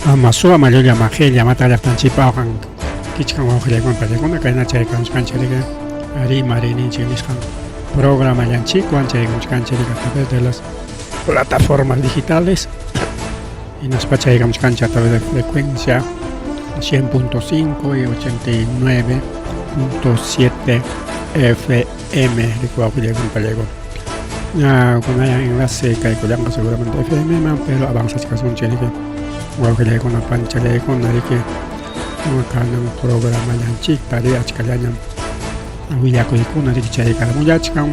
Ama suwa mallulla maqilla mata llaqtanchikpa awqan kichkan wawqillaykuna pachaykuna kayna chaykamuchkanchik riki rimariyninchik nisqan programallanchikwan chaykamuchkanchik riki a través de las plataformas digitales hinaspa chaykamuchkanchik a través de frecuencia 100.5 y 89.7 FM riki wawqillaykuna pachaykuna kunaya enlace kaykullanqa seguramente FM man pero avanzachkasunchik riki wawqillaykuna panchallaykuna riki kanan programallanchikta ri achkallañam willakuykuna riki chaykaramullachkan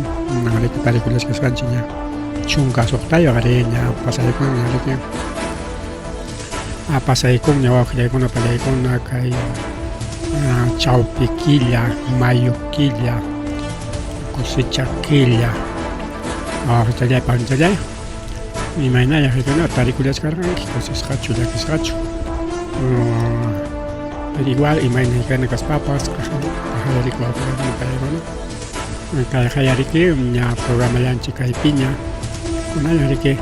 riki tarikullachkasqanchik ña 16 ari ña pasaykunña riki pasaykunña wawqillaykuna pallaykuna kay chawpi killa mayo killa cosecha killa wawqichallay panchallay imaynalla rikuna tarikullachkarqanki kusisqachu llakisqachu pero igual imayna hikana kaspapas qajariki wawqillaykuna pallaykuna kayqayariki ña programallanchik kaypiña kunallan riki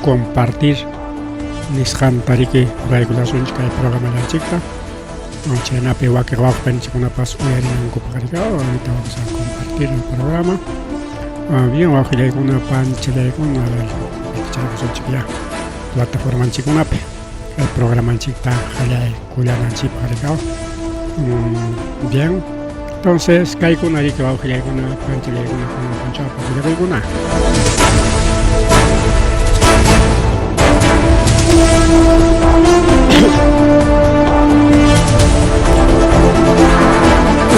compartir nisqanta riki ruraykullasunchik kay programallanchikta chaynapi wakin wawqipanichikkunapas uyarinankupaq riki ahorita vamos a compartir el programa bien wawqillaykuna panchallaykuna chaykusunchik ya plataformanchikkunapi kay programanchikta qallaykullananchikpaq riki bien entonces kaykuna riki wawqillaykuna panchallaykuna kunan punchawpaq willakuykuna.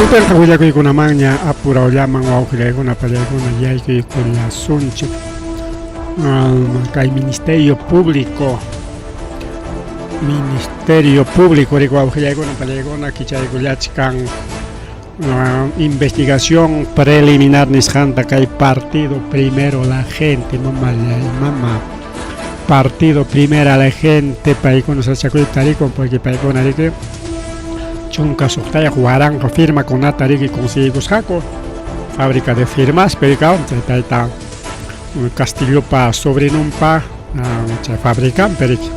Utanqa willakuykunamanña apurawllaman wawqillaykuna pallaykuna yaykuykullasunchik kay Ministerio Público Ministerio Público riki wawqillaykuna pallaykuna kichaykullachkan investigación preliminar nisqanta kay partido Primero la Gente mama mama partido Primera la Gente paykuna sasachakuypi tarikun porque paykuna riki 16,000 firmakunata riki conseguikusqaku fábrica de firmas perikaw chay tayta Castillopa sobrinonpa chay fabricanpi riki.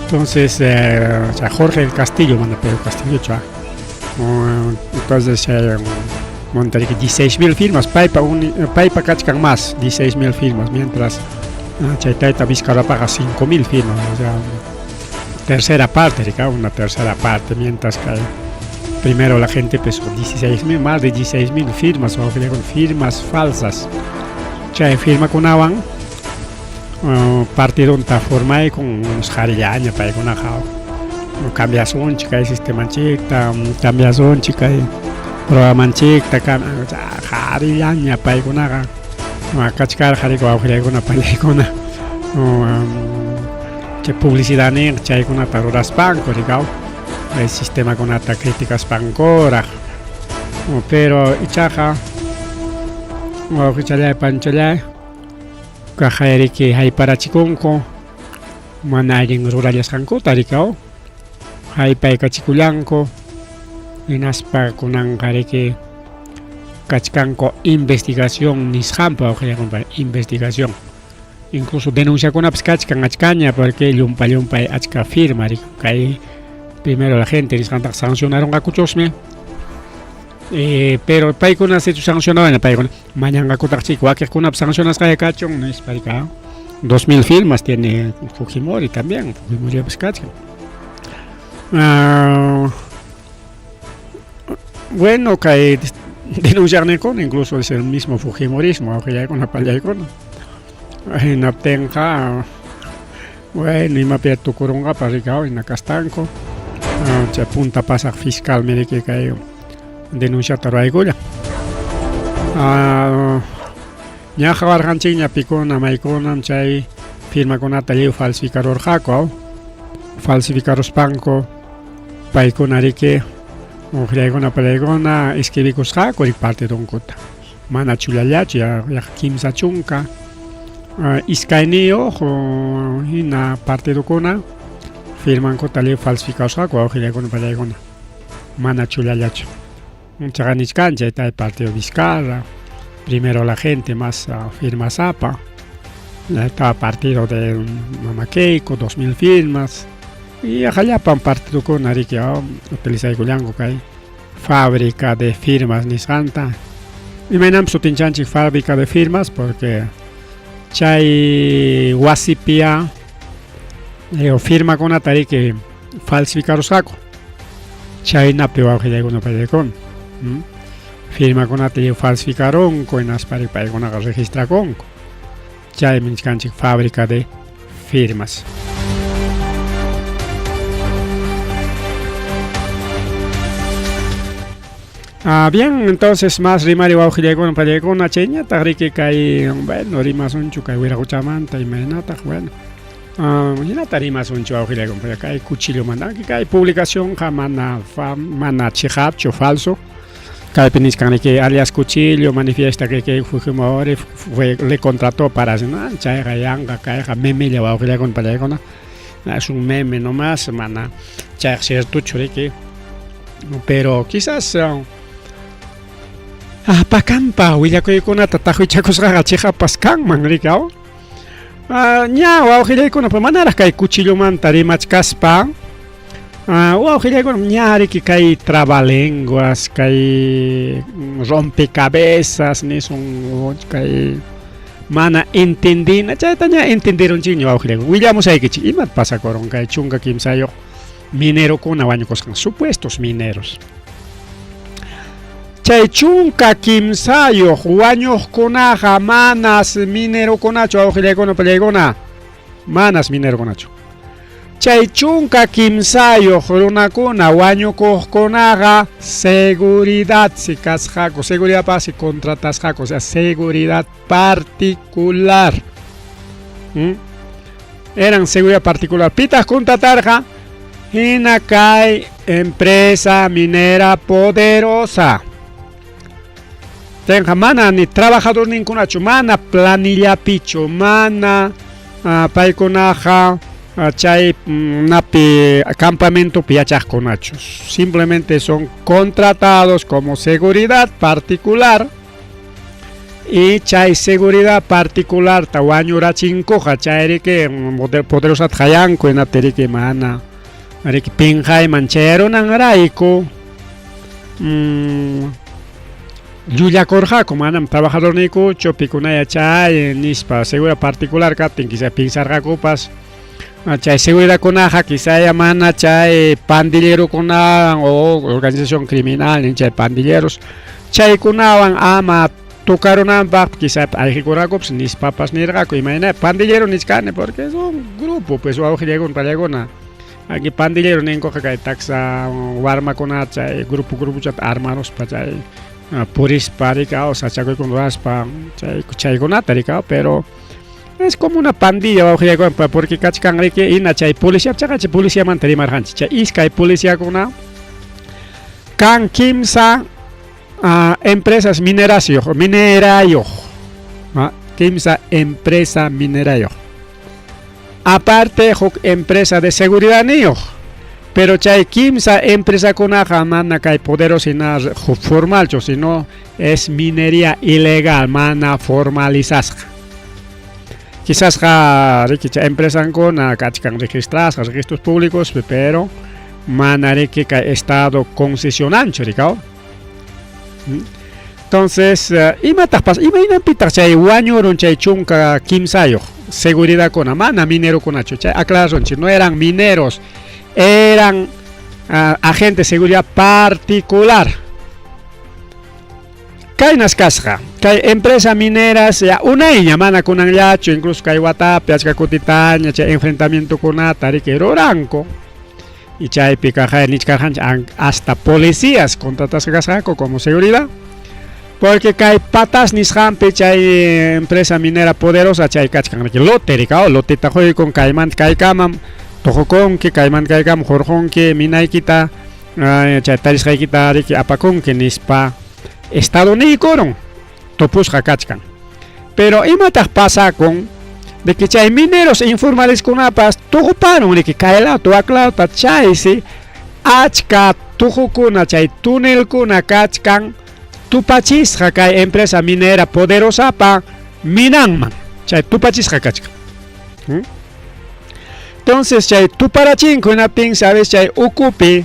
Entonces, chay Jorge del Castillo, mana Pedro Castillochu, entonces monta riki 16,000 firmas, paypa paypa kachkan más 16,000 firmas, mientras chay tayta Vizcarrapaqa 5,000 firmas, o sea, tercera parte, riki, una tercera parte, mientras que primero la gente pesó 16,000, más de 16,000 firmas, o firmas falsas. Chay firmakunawan partidonta formaykun qharillaña paykunaqa cambiasunchik kay sistemanchikta, cambiasunchik kay programanchikta, qharillaña paykunaqa kachkarqa riki wawqillaykuna pallaykuna chay publicidadninqa chaykunata ruraspanku rikaw sistemakunata criticaspankuraq pero ichaqa wawqichallay panchallay kaqayriki hayparachikunku mana allin rurallasqankuta rikaw haypaykachikullanku hinaspa kunanqa riki kachkanku investigación nisqanpa wawqillaykunapa investigación incluso denunciakunapas kachkan achkaña porque llumpa llumpay achka firma riki kay Primero la Gente nisqantaqa sancionarunqakuchusmi pero paykuna sichu sancionawan paykuna mañanqakutaqchik wakiqkunapas sancionasqaya kachun nispa riki 2000 firmas tiene Fujimori también Fujimoripas kachkan bueno kay denunciaqninkuna incluso es el mismo fujimorismo wawqillaykuna pallaykuna hinaptinqa bueno imapiya tukurunqapas riki hina kastanku chay punta pasaq fiscalmi riki kay denunciata ruraykullan ña qawarqanchikña pikuna maykunam chay firmakunata lliw falsificarurqaku falsificaruspanku paykuna riki uqllaykuna pallaykuna escribikusqaku riki partidonkuta mana chullallachu yaqa 32 hina partidokuna firmankuta lliw falsificarusqaku wawqillaykuna pallaykuna mana chullallachu chaqa nichkanchik chay partido Vizcarra Primero la Gente más firmasapa. Estaba partido de Mama Keiko, 2000 firmas. Y llapan partidokuna riki utilizaykullanku kay fábrica de firmas nisqanta. Imaynanpis sutinchanchik fábrica de firmas porque chay wasipia firmakunata riki falsificarusqaku. Chaynapi wawqillaykuna pallaykuna. Firmakunata falsificarunku hinaspa paykunaqa registrakunku. Chaymi nichkanchik fábrica de firmas. Ah, bien, entonces más rimari wawqillaykuna pallaykuna chayñataq riki kay bueno rimasunchu kay wiraquchamanta imaynataq bueno hinata rimasunchu wawqillaykuna kay cuchillomanta kay publicacionqa mana mana chiqapchu falso. Kaypi nichkan riki alias Cuchillo manifiesta que Keiko Fujimori fue, le contrató para no, chayqa yanqa kayqa memella wawqillaykuna pallaykuna es un meme nomás mana chayqa ciertochu riki pero quizás pakampa willakuykunata taqwichakusqaqa chiqapas kanman riki aw ña wawqillaykuna manaraq kay cuchillomanta rimachkaspa wawqillaykuna ña riki kay trabalenguas kay rompecabezas nisun kay mana entendina chayta ña entenderunchikña wawqillaykuna willamusaykichik imat pasakurun kay 13 minerokuna wañukusqan supuestos mineros chay 13 wañuqkunaqa manas minerokunachu wawqillaykuna pallaykuna manas minerokunachu chay 13 runakuna wañukuqkunaqa seguridad si kasqaku seguridad pasi contratasqaku o sea seguridad particular. Eran seguridad particular. Pitaq contratarqa hina kay empresa minera poderosa. Tenqa mana ni trabajador ninkunachu mana planillapichu mana paykunaqa chay napi campamentopi yachaqkunachu. Simplemente son contratados como seguridad particular y chay seguridad particular ta wañurachinkuqa chayriki poderosata hayanku hinaptin riki mana riki pinqayman chayarunanrayku llullakurqaku manam trabajadorniykuchu pikunaya chay nispa seguridad particular kaptin quizá pinsarqakupas chay seguridadkunaqa quizá mana chay pandillerokunawan o organización criminal chay pandilleros chaykunawan ama tocarunanpaq quizá ayqikurqakupas nispapas nirqaku imayna pandillero nichkani porque es un grupo pues wawqillaykuna pallaykuna aquí pandillero ninkuqa kay taksa warmakuna chay grupo grupochata armaruspa chay purispa rikaw sachakuykuna ruraspa chay chaykunata rikaw pero es como una pandilla wawqillaykuna porque kachkan riki hina chay policía chaqa chay policiamanta rimarqanchik chay iskay policiakuna kan kimsa empresas minerasiyuq minerayuq kimsa empresa minerayuq aparte huk empresa de seguridadniyuq pero chay kimsa empresakunaqa mana kay poderosa hina formalchu sino es minería ilegal mana formalizasqa quizásqa riki chay empresankuna kachkan registrasqa registros públicos pero mana riki kay estado concesionanchu rikaw. Entonces imataq pasa imaynanpitaq chay wañurun chay 13 seguridadkuna mana minerokunachu chay aclararunchik no eran mineros eran agentes de seguridad particular. Kaynas kasqa kay empresa mineras ya unayña mana kunanllachu incluso kay watapi achka kutitaña chay enfrentamientokunata riki ruranku y chaypi kaqay nichkarqanchik hasta policías contratasqa kasqaku como seguridad porque kay patas nisqanpi chay empresa minera poderosa chay kachkan riki lote rikaw loteta quykun kaymanta kaykamam tuqukunki kaymanta kaykama hurqunki minaykita chay tarisqaykita riki apakunki nispa estado niykurun tupusqa kachkan pero imataq pasakun de que chay mineros informaleskunapas tuquparun riki kay lawta wak lawta chaysi achka tuqukuna chay tunelkuna kachkan tupachisqa kay empresa minera poderosapa minanman. Chay tupachisqa kachkan. Entonces chay tuparachinku hinaptinsi a veces chay ukupi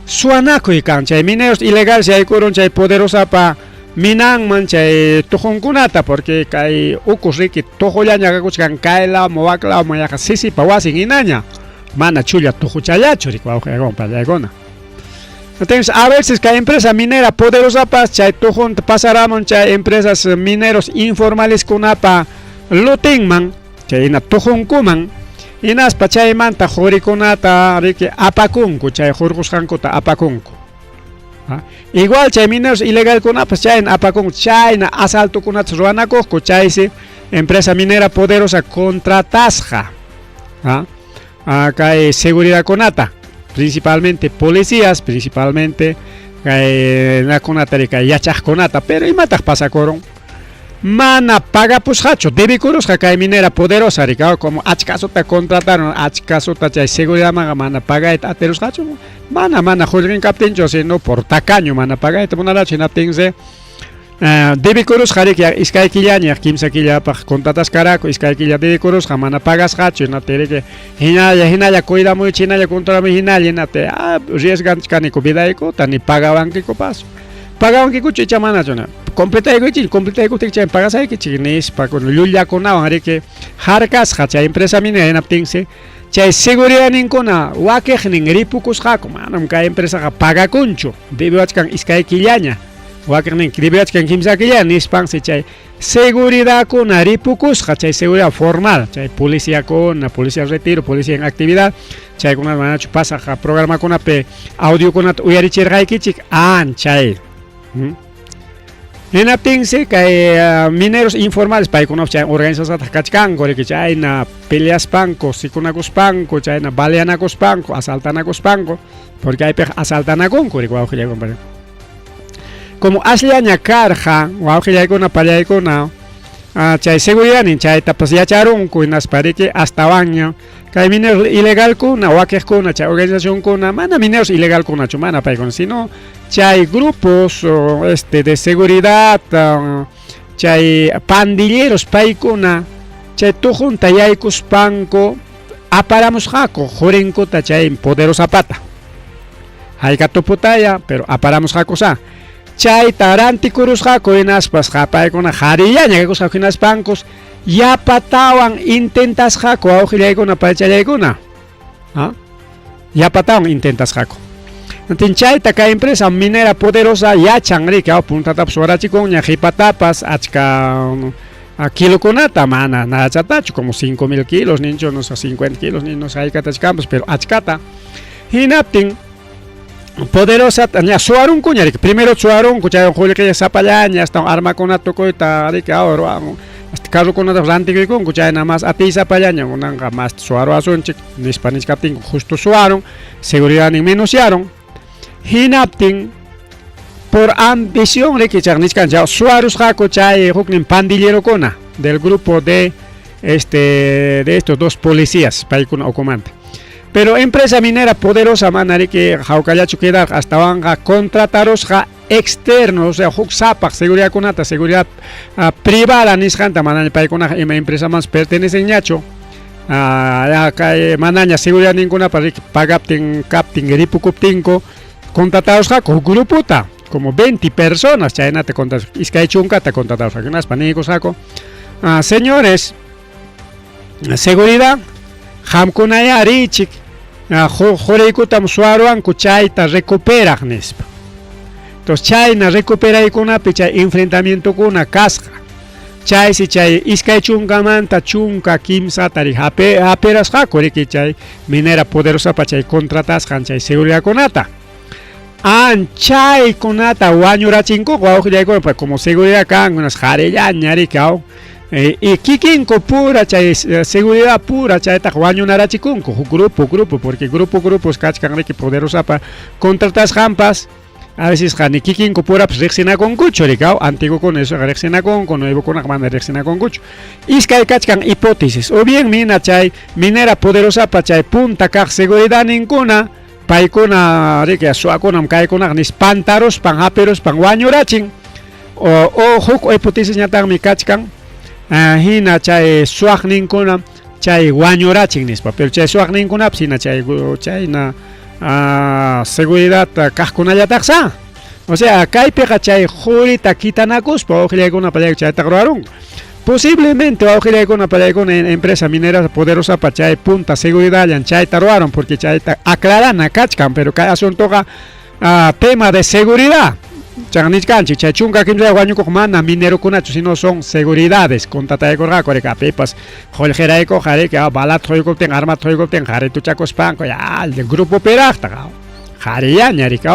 suwanakuy kan chay mineros ilegales yaykurun chay poderosapa minanman chay tuqunkunata porque kay ukus riki tuqullaña kakuchkan kay lawman wak lawman yaqa sisipa wasin hinaña mana chulla tuquchallachu riki wawqiykuna pallaykuna. Entonces a veces kay empresa minera poderosapas chay tuqunta pasaramun chay empresas mineros informaleskunapa lotenman chayna tuqunkuman hinaspa chaymanta qurikunata riki apakunku chay hurqusqankuta apakunku. Igual chay mineros ilegalkunapas chayna apakunku chayna asaltokunata ruwanakuqku chaysi empresa minera poderosa contratasqa kay seguridadkunata principalmente policías principalmente kay nakunata kay yachaqkunata pero imataq pasakurun mana pagapusqachu debikurusqa kay minera poderosa rika como achkasuta contrataron achkasuta chay seguridadmanqa mana pagayta atirusqachu mana mana qullqin kaptinchu sino por tacaño mana pagayta munarachu hinaptinsi debikurusqa riki iskay killaña kimsa killapaq contratasqaraku iskay killa debikurusqa mana pagasqachu hinaptin riki hinalla hinalla cuidamuychik hinalla controlamuy hinalla hinaptin riesganchkaniku vidaykuta ni pagawankikupas pagawankikuchu icha manachu completaykuychik completaykuptiki chay pagasaykichik nispa llullakunawan riki harkasqa chay empresa minera hinaptinsi chay seguridadninkuna wakiqnin ripukusqaku manam kay empresaqa pagakunchu debiwachkan iskay killaña wakiqnin debiwachkan kimsa killa nispansi chay seguridadkuna ripukusqa chay seguridad formal chay policiakuna policía retiro policía en actividad chaykuna manachu pasaq programakunapi audiokunata uyarichirqaykichik anchay hinaptinsi kay mineros informales paykunapas chay organizasqataq kachkanku riki chayna peleaspanku sikunakuspanku chayna baleanakuspanku asaltanakuspanku porque aypiqa asaltanakunku riki wawqillaykuna como asllaña karqa wawqillaykuna pallaykuna chay seguridadnin chaytapas yacharunku hinaspa riki astawanña kay mineros ilegalkuna wakiqkuna chay organizacionkuna mana mineros ilegalkunachu mana paykuna sino chay grupos este de seguridad chay pandilleros paykuna chay tuqunta yaykuspanku aparamusqaku qurinkuta chay poderosapata hayka tuputaya pero aparamusqaku sa chayta rantikurusqaku hinaspas paykuna qharillaña kakusqaku hinaspankus yapatawan intentasqaku wawqillaykuna paychallaykuna yapatawan intentasqaku Entonces chayta kay empresa minera poderosa yachan riki puntatapas suwarachikunña qhipatapas achka kilokunata mana nachatachu como 5000 kilos ninchu no sé 50 kilos ni no sé haykatachkanpas pero achkata hinaptin poderosa ña suwarunkuña riki primero suwarunku chay qullqilla sapallaña astawan armakunata tukuyta riki hasta carrokunata rantikuykunku chayna mas atiysapallaña kunanqa mas suwaruwasunchik nispa nichkaptinku justo suwarun seguridadnin menosyaron hinaptin por ambición riki chay nichkan chay suwarusqaku chay huknin pandillerokuna del grupo de este de estos dos policías paykuna ukumanta pero empresa minera poderosa mana riki hawkallachu quedarqa astawanqa contratarusqa externo o sea huk sapaq seguridadkunata seguridad privada nisqanta manaña paykunaqa ima empresamanpas pertenecenñachu kay manaña seguridadninkunapa riki pagaptin kaptin ripukuptinku contratarusqaku huk grupota como 20 personas chaynata iskay chunkata contratarusqaku hinaspa niykusqaku señores seguridad qamkunayá riychik quriykutam suwaruwanku chayta recuperaq nispa entonces chayna recuperaykunapi chay enfrentamientokuna kasqa chaysi chay iskay chunkamanta chunka kimsata hapirasqaku riki chay minera poderosapa chay contratasqan chay seguridadkunata anchaykunata wañurachinkuqa wawqillaykuna como seguridad kan qharillaña riki y kikinku pura chay seguridad pura chaytaqa wañunarachikunku huk grupo grupo porque grupo grupos kachkan riki poderosapa contratasqanpas a veces ni kikinku purapas riqsinakunkuchu riki antiguokuna esoqa riqsinakunku nuevokunaqa mana riqsinakunkuchu iskay kachkan hipótesis o bien mina chay minera poderosapa chay punta kaq seguridadninkuna paykuna riki suwakunam kaykunaqa nispa pantaruspan hapiruspan wañurachin o huk hipótesis ñataqmi kachkan Hina chay suwaqninkunam chay wañurachin nispa, pero chay suwaqninkunapas hina chay chayna seguridad kaqkunallataqsa. O sea, kaypiqa chay qurita kitanakuspa wawqillaykuna pallayku chaytaqa ruwarunku. Posiblemente wawqillaykuna pallaykuna empresa minera poderosapa chay punta seguridadllan chayta ruwarun porque chayta aclarana kachkan, pero kay asuntoqa tema de seguridad. Chan nichkanchik chay 13 wañukuq mana minerokunachu, sino son seguridades contrataykurqaku riki pipas qullqiraykuqa riki balata quykuptin armata quykuptin qarituchakuspanku ya grupo piraqta qariyaña riki.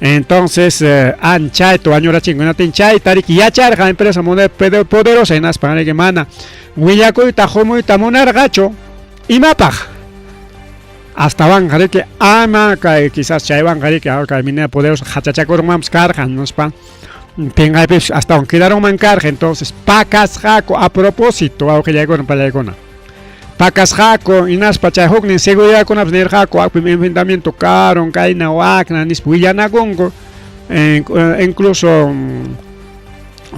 Entonces anchayta wañurachinku hinaptin chayta riki yacharqa empresa poderosa hinaspan riki mana willakuyta qumuyta munarqachu imapaq astawanqa riki ama kay quizás chaywanqa riki kay minera poderosa hachachakurunmanpas karqa nispa pinqaypipas astawan quedarunman karqa. Entonces pakasqaku a propósito wawqillaykuna pallaykuna pakasqaku hinaspa chay huknin seguridadkunapas nirqaku akpim enfrentamiento karun kayna wakna nispa willanakunku. Incluso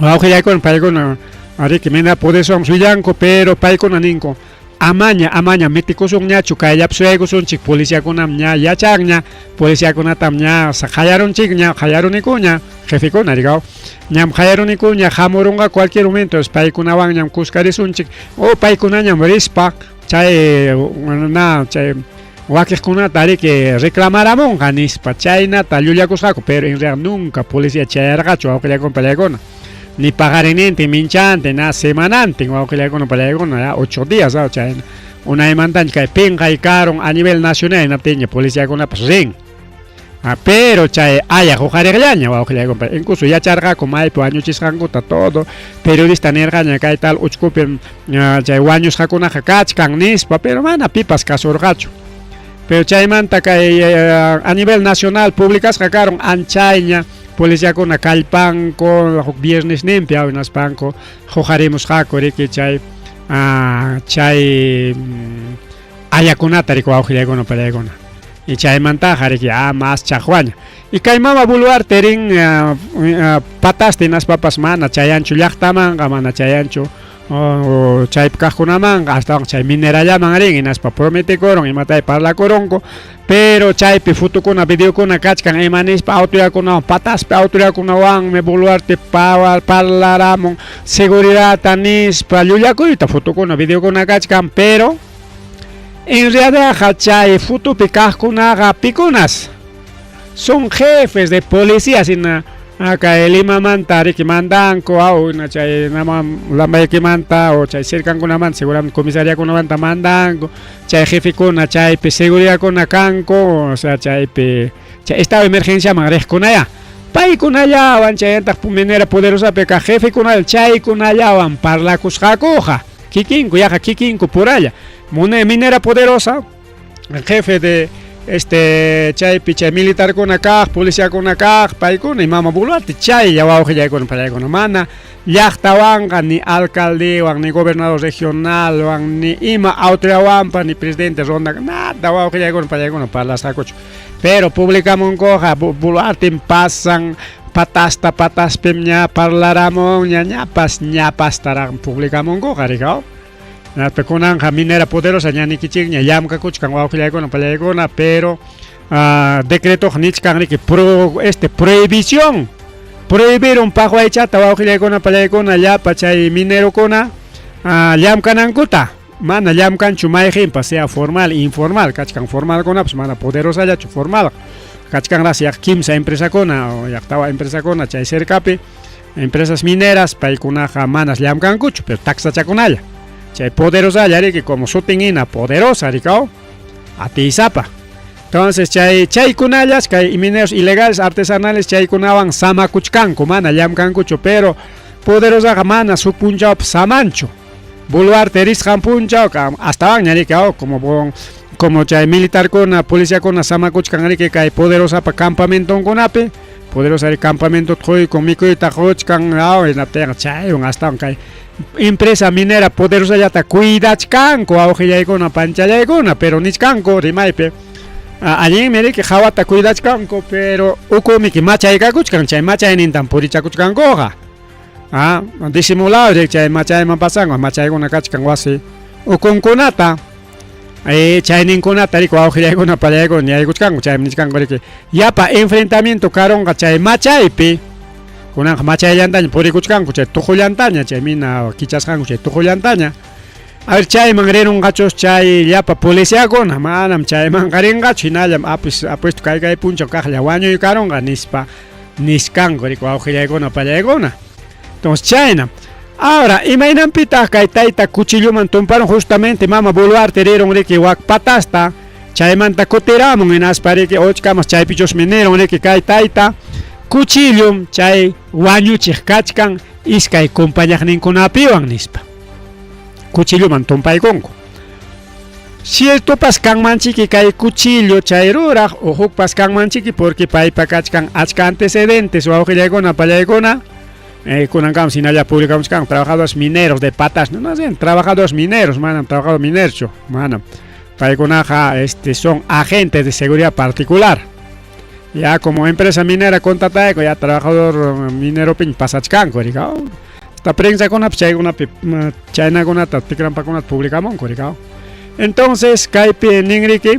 wawqillaykuna paykuna riki minera poderosawanpas willanku, pero paykuna ninku amaña amaña metikusunñachu kayllapi suyaykusunchik policiakunam ña yachanña policiakunatam ña qayarunchikña qayarunikuña jefekuna rikaw ñam qayarunikuña hamurunqa cualquier momento paykunawanñam kuskarisunchik o paykunañam rispa chay na chay wakiqkunata riki reclamaramunqa nispa chaynata llullakusqaku, pero en realidad nunca policía chayarqachu wawqillaykuna pallaykuna ni paqarinintin minchantin na semanantin wawqillaykuna pallaykuna ya 8 días chayna unaymantaña kay pinqay karun a nivel nacional hinaptinña policiakunapas rin. Pero chay ayaq huqariqllaña wawqillaykuna, incluso yacharqaku maypi wañuchisqankuta todo periodista nirqaña kay tal uchkupim chay wañusqakunaqa kachkan nispa, pero mana pipas kasurqachu. Pero chaymanta kay a nivel nacional publicasqa karun anchayña policiakuna kallpanku huk viernes ninpi hinaspanku huqarimusqaku riki chay chay ayakunata riki wawqillaykuna pallaykuna. Y chaymantaqa riki mas chaqwaña. Y kay mama Boluarte rin patasta hinaspapas mana chayanchu llaqtamanqa, mana chayanchu chaypi kaqkunamanqa, astawan chay minerallaman rin hinaspa prometekurun imatay parlakurunku, pero chaypi fotukuna videokuna kachkan ima nispa autoridadkunawan pataspi autoridadkunawanmi Boluarte parlaramun seguridadta nispa llullakuyta fotukuna videokuna kachkan, pero en realidad chay fotopi kaqkunaqa pikunas son jefes de policía sina kay Limamanta riki mandanku chay Lambayequimanta o chay cercankunamanta seguramente comisariakunamanta mandanku chay jefekuna chaypi seguridadkuna kanku, o sea chaypi chay estado de emergenciaman riqkunaya paykunallawan chayantaq minera poderosapi kaq jefekuna chaykunallawan parlakusqakuqa kikinku yaqa kikinku puralla minera poderosa jefe de chaypi chay militarkuna kaq policiakuna kaq paykuna y mama Boluarte chaylla wawqillaykuna pallaykuna mana llaqtawanqa ni alcaldewan ni gobernador regionalwan ni ima autoridadwanpas ni presidente ronda nada wawqillaykuna pallaykuna parlasqakuchu, pero publicamunkuqa Boluartem pasan patasta pataspim ña parlaramunña ñapas ñapastaraq publicamunkuqa rikaw. Kunanqa minera poderosa ña nikichikña llamkakuchkan wawqillaykuna pallaykuna, pero decretoqa nichkan riki prohibición prohibirun paqwaychata wawqillaykuna pallaykuna llapa chay minerokuna llamkanankuta mana llamkanchu mayqinpas sea formal informal kachkan formalkunapas mana poderosallachu formal kachkanraq yaq 3 empresakuna o yaq 4 empresakuna chay cercapi empresas mineras paykunaqa manas llamkankuchu pero taxachakunalla chay poderosalla riki como sutin hina poderosa rikaw atisapa. Entonces chay chaykunallas kay mineros ilegales artesanales chaykunawan samakuchkanku mana llamkankuchu, pero poderosaqa mana suk punchawpas samanchu Boluarte risqan punchaw astawanña riki como chay militarkuna policiakuna samakuchkan riki kay poderosapa campamentonkunapi poderosa ri campamento quykun mikuyta quchkan hinaptinqa chaywan astawan kay empresa minera poderosallata cuidachkanku wawqillaykuna panchallaykuna, pero nichkanku rimaypi allinmi riki hawata cuidachkanku pero ukumiki machaykakuchkan chay machaynintan purichakuchkankuqa. Ah, disimulado riki chay machayman pasanku, machaykuna kachkan wasi ukunkunata eh, chayninkunata riki wawqillaykuna pallaykuna yaykuchkanku, chaymi nichkanku riki yapa enfrentamiento karunqa chay machaypi. Kunanqa machayllantaña purikuchkanku chay tuqullantaña, chay mina kichasqanku chay tuqullantaña. A ver chayman rirunqachus chay llapa policiakuna, manam chaymanqa rinqachu, hinallam apis apuesto kay kay punchaw kaqlla wañuy karunqa nispa niskanku riki wawqillaykuna pallaykuna. Entonces chayna. Ahora, imaynanpitaq kay tayta cuchilloman tumparun justamente mama Boluarte rirun riki wak patasta, chaymanta kutiramun hinaspa riki uchkamas chaypichusmi nirun riki kay tayta cuchillom chay wañuchiq kachkan iskay compañaqninkunapiwan nispa. Cuchilloman tumpaykunku. Ciertopas kanmanchiki kay cuchillo chay ruraq o hukpas kanmanchiki porque paypa kachkan achka antecedentes wawqillaykuna pallaykuna kunankama hinalla publicamuchkanku trabajadores mineros de patas no, no sé, trabajadores mineros manam trabajador minercho manam paykunaqa este son agentes de seguridad particular ya como empresa minera contratayku ya trabajador mineropiñ pasachkanku rika esta prensakunapi chaykunapi chaynakunata tikrampakunata publicamunku rika entonces kaypi ninriki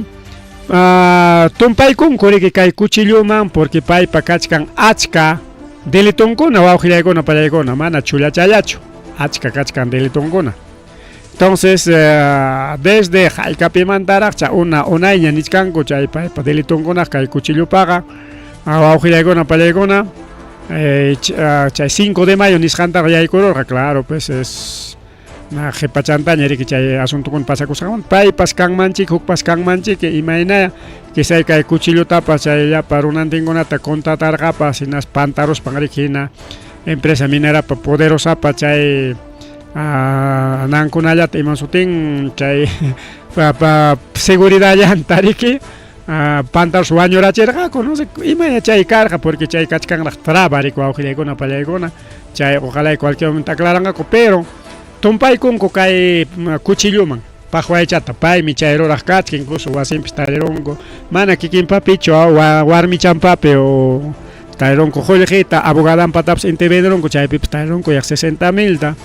tumpaykunku riki kay cuchilloman porque paypa kachkan achka delitonkuna wawqillaykuna pallaykuna mana chullachallachu achka kachkan delitonkuna entonces desde haykapimantaraqcha una unayña nichkanku chay paypa delitonkunaq kay cuchillopaqa wawqillaykuna pallaykuna chay 5 de mayo nisqantaqa yaykururqa claro pues es na qhipachantaña riki chay asuntokuna pasakusqanmanta paypas kanmanchik hukpas kanmanchik imayna quizá kay cuchillotapas chay llapa runantinkunata contratarqapas hinaspa pantaruspan riki hina empresa minerapa poderosapa chay nankunallata ima sutin chay seguridadllanta riki pantarus wañurachirqaku no sé imayna chay karqa porque chay kachkanraq traba riki wawqillaykuna pallaykuna chay ojalá cualquier momento aclaranqaku pero tumpaykunku kay cuchilloman paqwaychata paymi chay ruraq kachka incluso wasinpis tarirunku mana kikinpapichu warmichanpapi o tarirunku qullqita abogadanpatapas intervenirunku chaypipas tarirunku yaqa 60 milta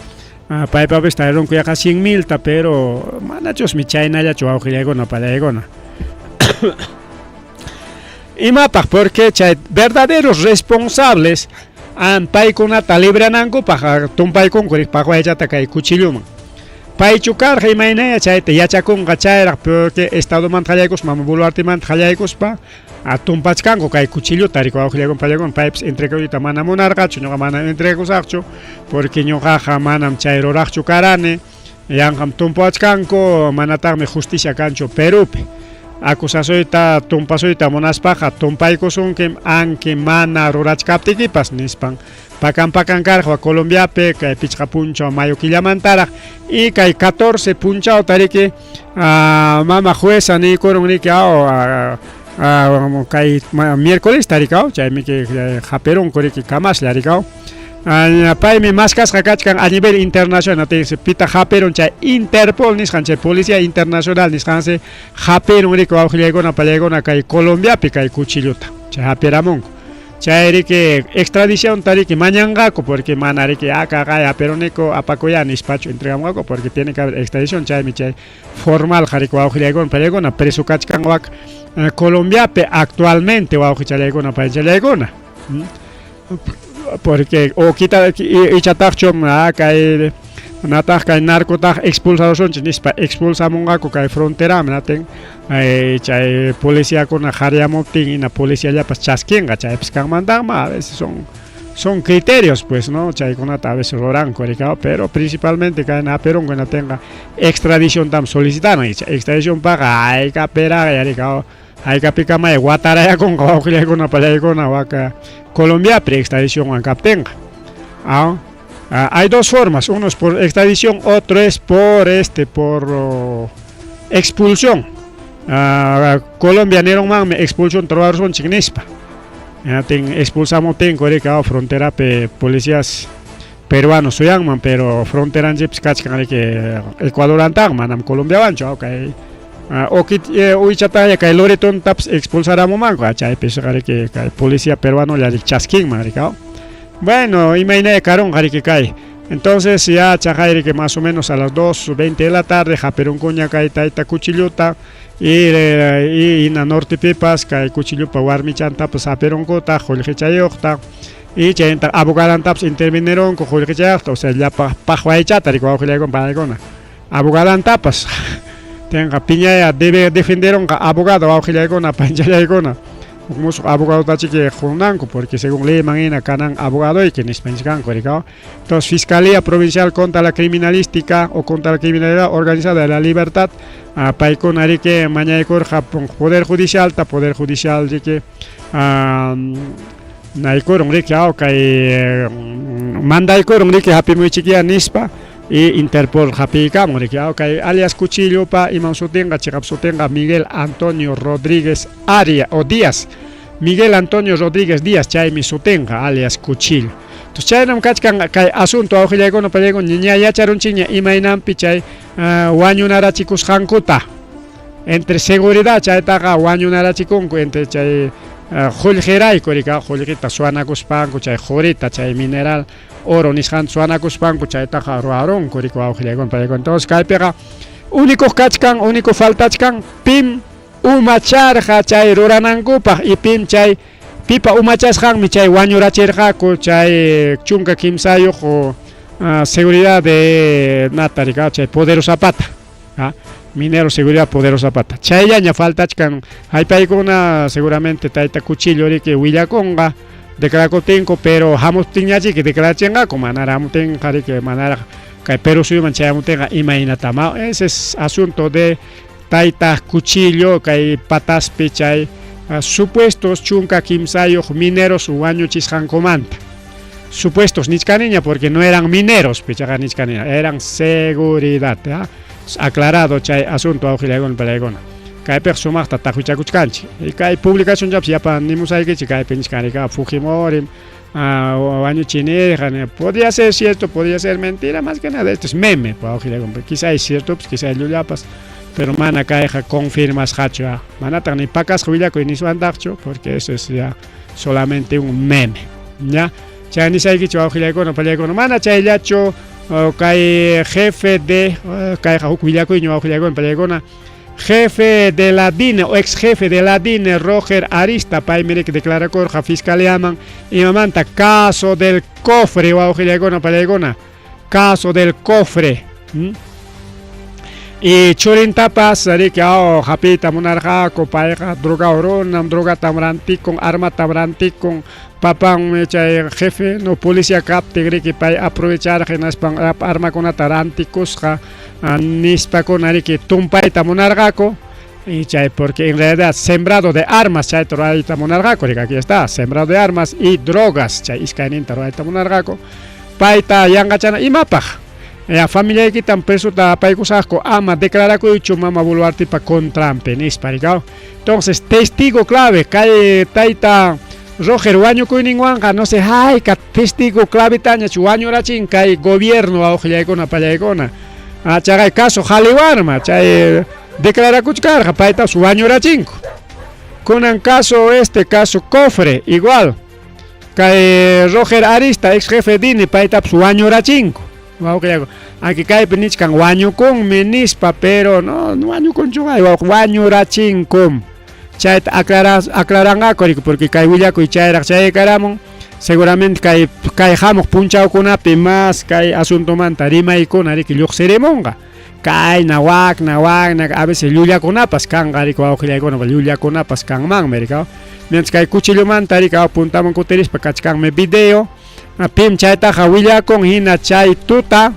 paypapis tarirunku yaqa 100 milta pero manachusmi chaynallachu wawqillaykuna pallaykuna imapaq porque chay verdaderos responsables paykunata libranankupaq tumpaykunku riki paqwaychata kay cuchilloman paychu karqa imaynaya chayta yachakunqa chayraq porque estadomanta qallaykuspa mama Boluartemanta qallaykuspa tumpachkanku kay cuchillota riki wawqillaykuna pallaykuna paypas entregakuyta mana munarqachu ñuqa mana entregakusaqchu porque ñuqaqa manam chay ruraqchu karani yanqam tumpawachkanku manataqmi justicia kanchu Perupi acusasuyta tumpasuyta munaspaqa tumpaykusunkim anki mana rurachkaptikipas nispan pakan pakan karqa Colombiapi kay pichqa punchaw mayo killamantaraq y kay 14 punchawta riki mama jueza niykurun riki kay miércoles rikaw chaymi hapirunku riki kamaslla rikaw paymi maskasqa kachkan a nivel internacional pitaq hapirun chay Interpol nisqan chay policía internacional nisqansi hapirun riki wawqillaykuna pallaykuna kay Colombiapi kay cuchillota chay hapiramunku chay riki extradicionta riki mañanqaku porque mana riki akaqay hapiruniku apakuya nispachu entregamunqaku porque tiene que haber extradición chaymi chay formal riki wawqillaykuna pallaykuna preso kachkan wak Colombiapi actualmente wawqichallaykuna paychallaykuna porque o kita ichataqchu kay nataq kay narcotaq expulsarusunchik nispa expulsamunqaku kay fronteraman natin chay policiakuna qaryamuptin hina policiallapas chaskinqa chaypis kanmantaqma a veces son criterios pues no chaykunata a veces ruranku rikaw pero principalmente kay hapirunku hinatinqa extradiciontam solicitanan extradicionpaqa haykapiraq rikaw haykapikamay watarayakunqa wawqillaykuna pallaykuna waka Colombiapi extradicionwan kaptinqa hay dos formas, uno es por extradición, otro es por por expulsión. Colombia nirunmanmi expulsión ruwarusunchik nispa. Hinaptin expulsamuptinku riki fronterapi policías peruanos suyanman, pero fronteranchikpis kachkan riki Ecuadorantaq manam Colombiawanchu kay uychataqlla kay Loretontapas expulsaramunmanku chaypis riki kay policía peruano lla chaskinman riki. Bueno, imaynaya karunqa riki kay. Entonces ya chaqay riki más o menos a las 2:20 de la tarde hapirunkuña kay tayta Cuchilluta y, y hina nortepipas kay Cuchillupa warmichantapas hapirunkutaq qullqichayuqta y chaynataq abogadantapas intervenirunku qullqichayuqta, o sea llapa paqwaychata riki wawqillaykuna panaykuna abogadantapas tenqa piñaya debe defenderunqa abogado wawqillaykuna panchallaykuna. Huk musuq abogadotachiki qunanku porque según leyman hina kanan abogadoyki nispa nichkanku rikaw. Entonces Fiscalía Provincial contra la Criminalística o contra la Criminalidad Organizada de la Libertad paykuna riki mañaykurqa Poder Judicialta, Poder Judicial riki naykurun riki aw kay mandaykurun riki hapimuychikyá nispa y Interpol hapiykamun riki aw kay alias Cuchillopa iman sutinqa chiqap sutinqa Miguel Antonio Rodríguez Aria o Díaz, Miguel Antonio Rodríguez Díaz chaymi sutinqa alias Cuchillo. Entonces chaynam kachkan kay asunto awqillaykuna pallaykuna ña yacharunchikña imaynanpi chay wañunarachikusqankuta entre seguridad chaytaqa wañunarachikunku entre chay qullqirayku rika qullqita suwanakuspanku chay qurita chay mineral oro nisqanta suwanakuspanku chaytaqa ruwarunku rika wawqillaykuna pallaykuna. Entonces kaypiqa único kachkan único faltachkan pim umacharqa chay ruranankupaq y pim chay pipa umachasqanmi chay wañurachirqaku chay 13 seguridad de nata rika chay poderosapata minero seguridad poderosapata chayllaña faltachkan haypaykuna seguramente tayta Cuchillo riki willakunqa declarakuptinku pero hamuptinñachiki declarachinqaku manaraq hamuptinqa riki manaraq kay Perú suyuman chayamuptinqa imaynatama ese es asunto de tayta Cuchillo kay Pataspi chay supuestos 13 mineros wañuchisqankumanta. Supuestos nichkaniña porque no eran mineros, pichaqa nichkaniña, eran seguridad. Aclarado chay asunto awqillaykuna palaykuna. Kaypiqa sumaqta taqwichakuchkanchik. Y kay publicación chapas yapa nimusaykichik kaypi nichkanrika Fujimori wañuchinirqa, podría ser cierto, podría ser mentira, más que nada esto es meme, awqillaykuna, quizá es cierto, pues quizá llullapas, pero mana kayqa confirmasqachu, manataq ni pakasqa willakuy niswantaqchu, porque eso es ya solamente un meme, ya. Chay nisaykichik wawqillaykuna pallaykuna, mana chayllachu kay jefe de kayqa huk willakuyña wawqillaykuna pallaykuna, jefe de la DINE o ex jefe de la DINE Roger Arista paymi riki declarakurqa fiscaliaman imamanta caso del cofre wawqillaykuna pallaykuna, caso del cofre. Y churintapas riki aw hapiyta munarqaku payqa droga runam, drogatam rantikun, armatam rantikun, papanmi chay jefe no policía kaptin riki pay aprovecharqa hinaspan armakunata rantikusqa nispakuna riki tumpayta munarqaku y chay porque en realidad sembrado de armas chayta rurayta munarqaku riki aquí está sembrado de armas y drogas chay iskayninta rurayta munarqaku payta yanqachana imapaq ya familiaykitam presota apaykusaqku ama declarakuychu mama Boluartepa contranpi nispa rikaw. Entonces testigo clave kay tayta Roger wañukuyninwanqa no sé hayka testigo clavetañach wañurachin kay gobierno awqillaykuna pallaykuna. Chaqay caso Qhaliwarma chay declarakuchkarqa paytapas wañurachinku. Kunan caso este caso cofre igual kay Roger Arista ex jefe DINE paytapas wañurachinku. Wawqiyako aquí kaypi nichkan wañukunmi nispa pero no wañukunchu wañurachinkum. Chayta aclaranqaku riki porque kay willakuy chayraq chayaykaramun seguramente kay kay hamuq punchawkunapi más kay asuntomanta rimaykuna riki lluqsirimunqa. Kayna wakna wakna a veces llullakunapas kanqa riki wawqillaykuna llullakunapas kanmanmi rikaw. Mientras kay cuchillomanta riki puntaman kutirispa kachkanmi video pim chaytaqa willakun hina chay tuta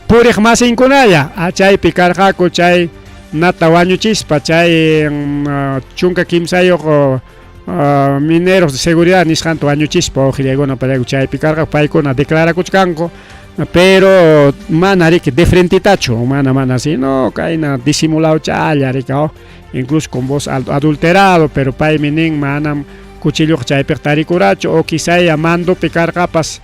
puriq masinkunalla chaypi karqaku chay nata wañuchispa chay 13 mineros de seguridad nisqanta wañuchispa wawqillaykuna payku chaypi karqaku paykuna declarakuchkanku pero mana riki de frentitachu mana mana sino kayna disimulado challa riki incluso con voz adulterado pero paymi nin manam cuchilluqa chaypiqa tarikurachu o quizá mandopi karqapas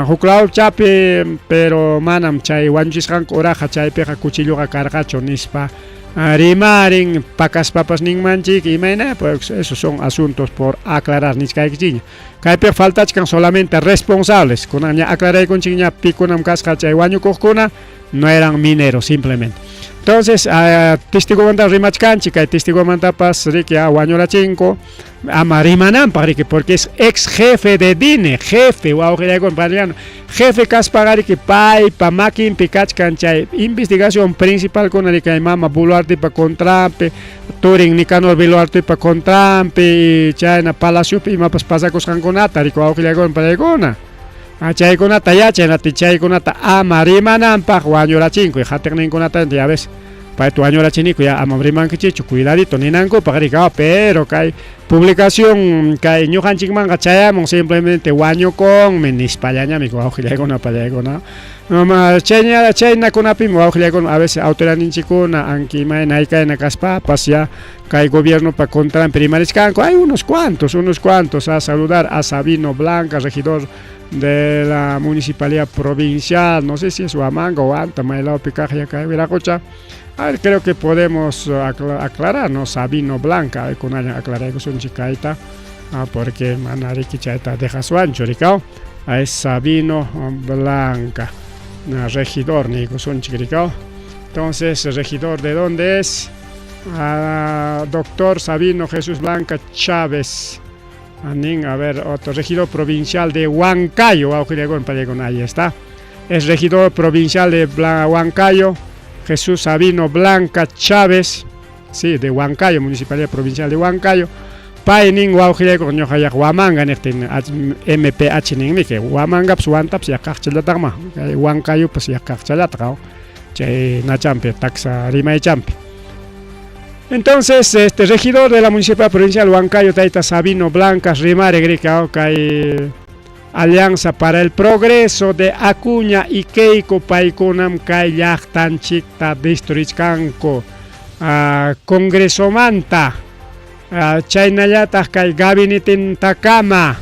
huklawchapi pero manam chay wañuchisqanku uraqa chaypiqa cuchilluqa karqachu nispa. Rimarin pakaspapas ninmanchik imayna, pues esos son asuntos por aclarar nichkaykichikña. Kaypiqa faltachkan solamente responsables, kunan ña aclaraykunchikña pikunam kasqa chay wañukuqkuna, no eran mineros simplemente. Entonces, testigomanta rimachkanchik, kay testigomantapas riki wañurachinku ama rimananpaq riki, porque es ex jefe de DINE, jefe wawqillaykuna padriano, jefe kaspaqa riki paypa makinpi kachkan chay investigación principalkuna riki kay mama Boluartepa contranpi, turin Nicanor Boluartepa contranpi, chayna palaciopi imapas pasakusqankunata riki wawqillaykuna paykuna. Chaykunata yachay, chaykunata ama rimananpaq wañurachinku, qatiqninkunata ya ves, payta wañurachiniku ya ama rimankichikchu, cuidadito ninankupaq riki, pero kay publicación kay ñuqanchikmanqa chayamun simplemente wañukunmi nispallañami wawqillaykuna pallaykuna. Chayna chaynakunapimi wawqillaykuna a veces autoridadninchikkuna anki imayna haykayna kaspapas ya kay gobiernopa contranpi rimarichkanku. Hay unos cuantos a saludar a Sabino Blanca, regidor de la municipalidad provincial, no sé si es Huamanga o Anta, maylawpi kaq ya kay Viracocha. A ver, creo que podemos aclarar, ¿no? Sabino Blanca, kunallan aclaraykusunchik kayta, porque mana riki chayta dejasuanchu rikaw. Es Sabino Blanca, regidor niykusunchik rikaw. Entonces, regidor, ¿de dónde es? Doctor Sabino Jesús Blanca Chávez. Anin, a ver, otro regidor provincial de Huancayo, ahí está. Es regidor provincial de Huancayo, Jesús Sabino Blanca Chávez, sí, de Huancayo, Municipalidad Provincial de Huancayo. Paynin wawqillaykuqa ñuqayaq Huamanga niqtin MPH ninmi que Huamangapas Huantapas yaqaqchallataqma, Huancayopas yaqaqchallataq, chay nachampi taksa rimaychampi. Entonces, este regidor de la Municipalidad Provincial Huancayo, Taita Sabino Blancas rimare grika kay Alianza para el Progreso de Acuña y Keiko paykunam kay llaqtanchikta destruichkanku. Congresomanta chaynallataq kay gabinetintakama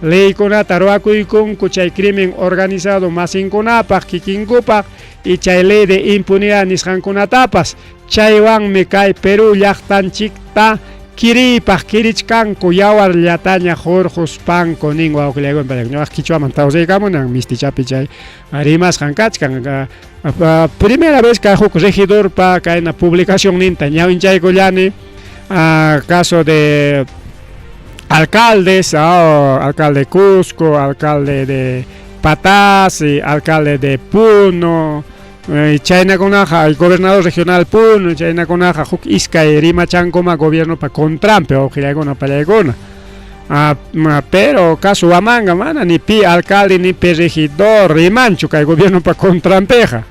leykunata ruwakuykunku chay crimen organizado masinkunapaq kikinkupaq y chay ley de impunidad nisqankunatapas chaywanmi kay Perú llaqtanchikta kiriypaq kirichkanku yawarllataña hurquspanku nin wawqillaykuna. Ñuqaq quichuaman tawsaykamunan mistichapi chay rimasqan kachkan. Primera vez que huk regidorpa kayna publicación ninta ñawinchaykullani, caso de alcaldes, alcalde de Cusco, alcalde de Pataz, alcalde de Puno, chaynakunaqa el gobernador regional Puno, chaynakunaqa huk iskay rimachankuma gobiernopa contranpi wawqillaykuna pallaykuna. Pero caso Huamanga mana ni pi alcalde ni pi regidor rimanchu kay gobiernopa contranpiqa.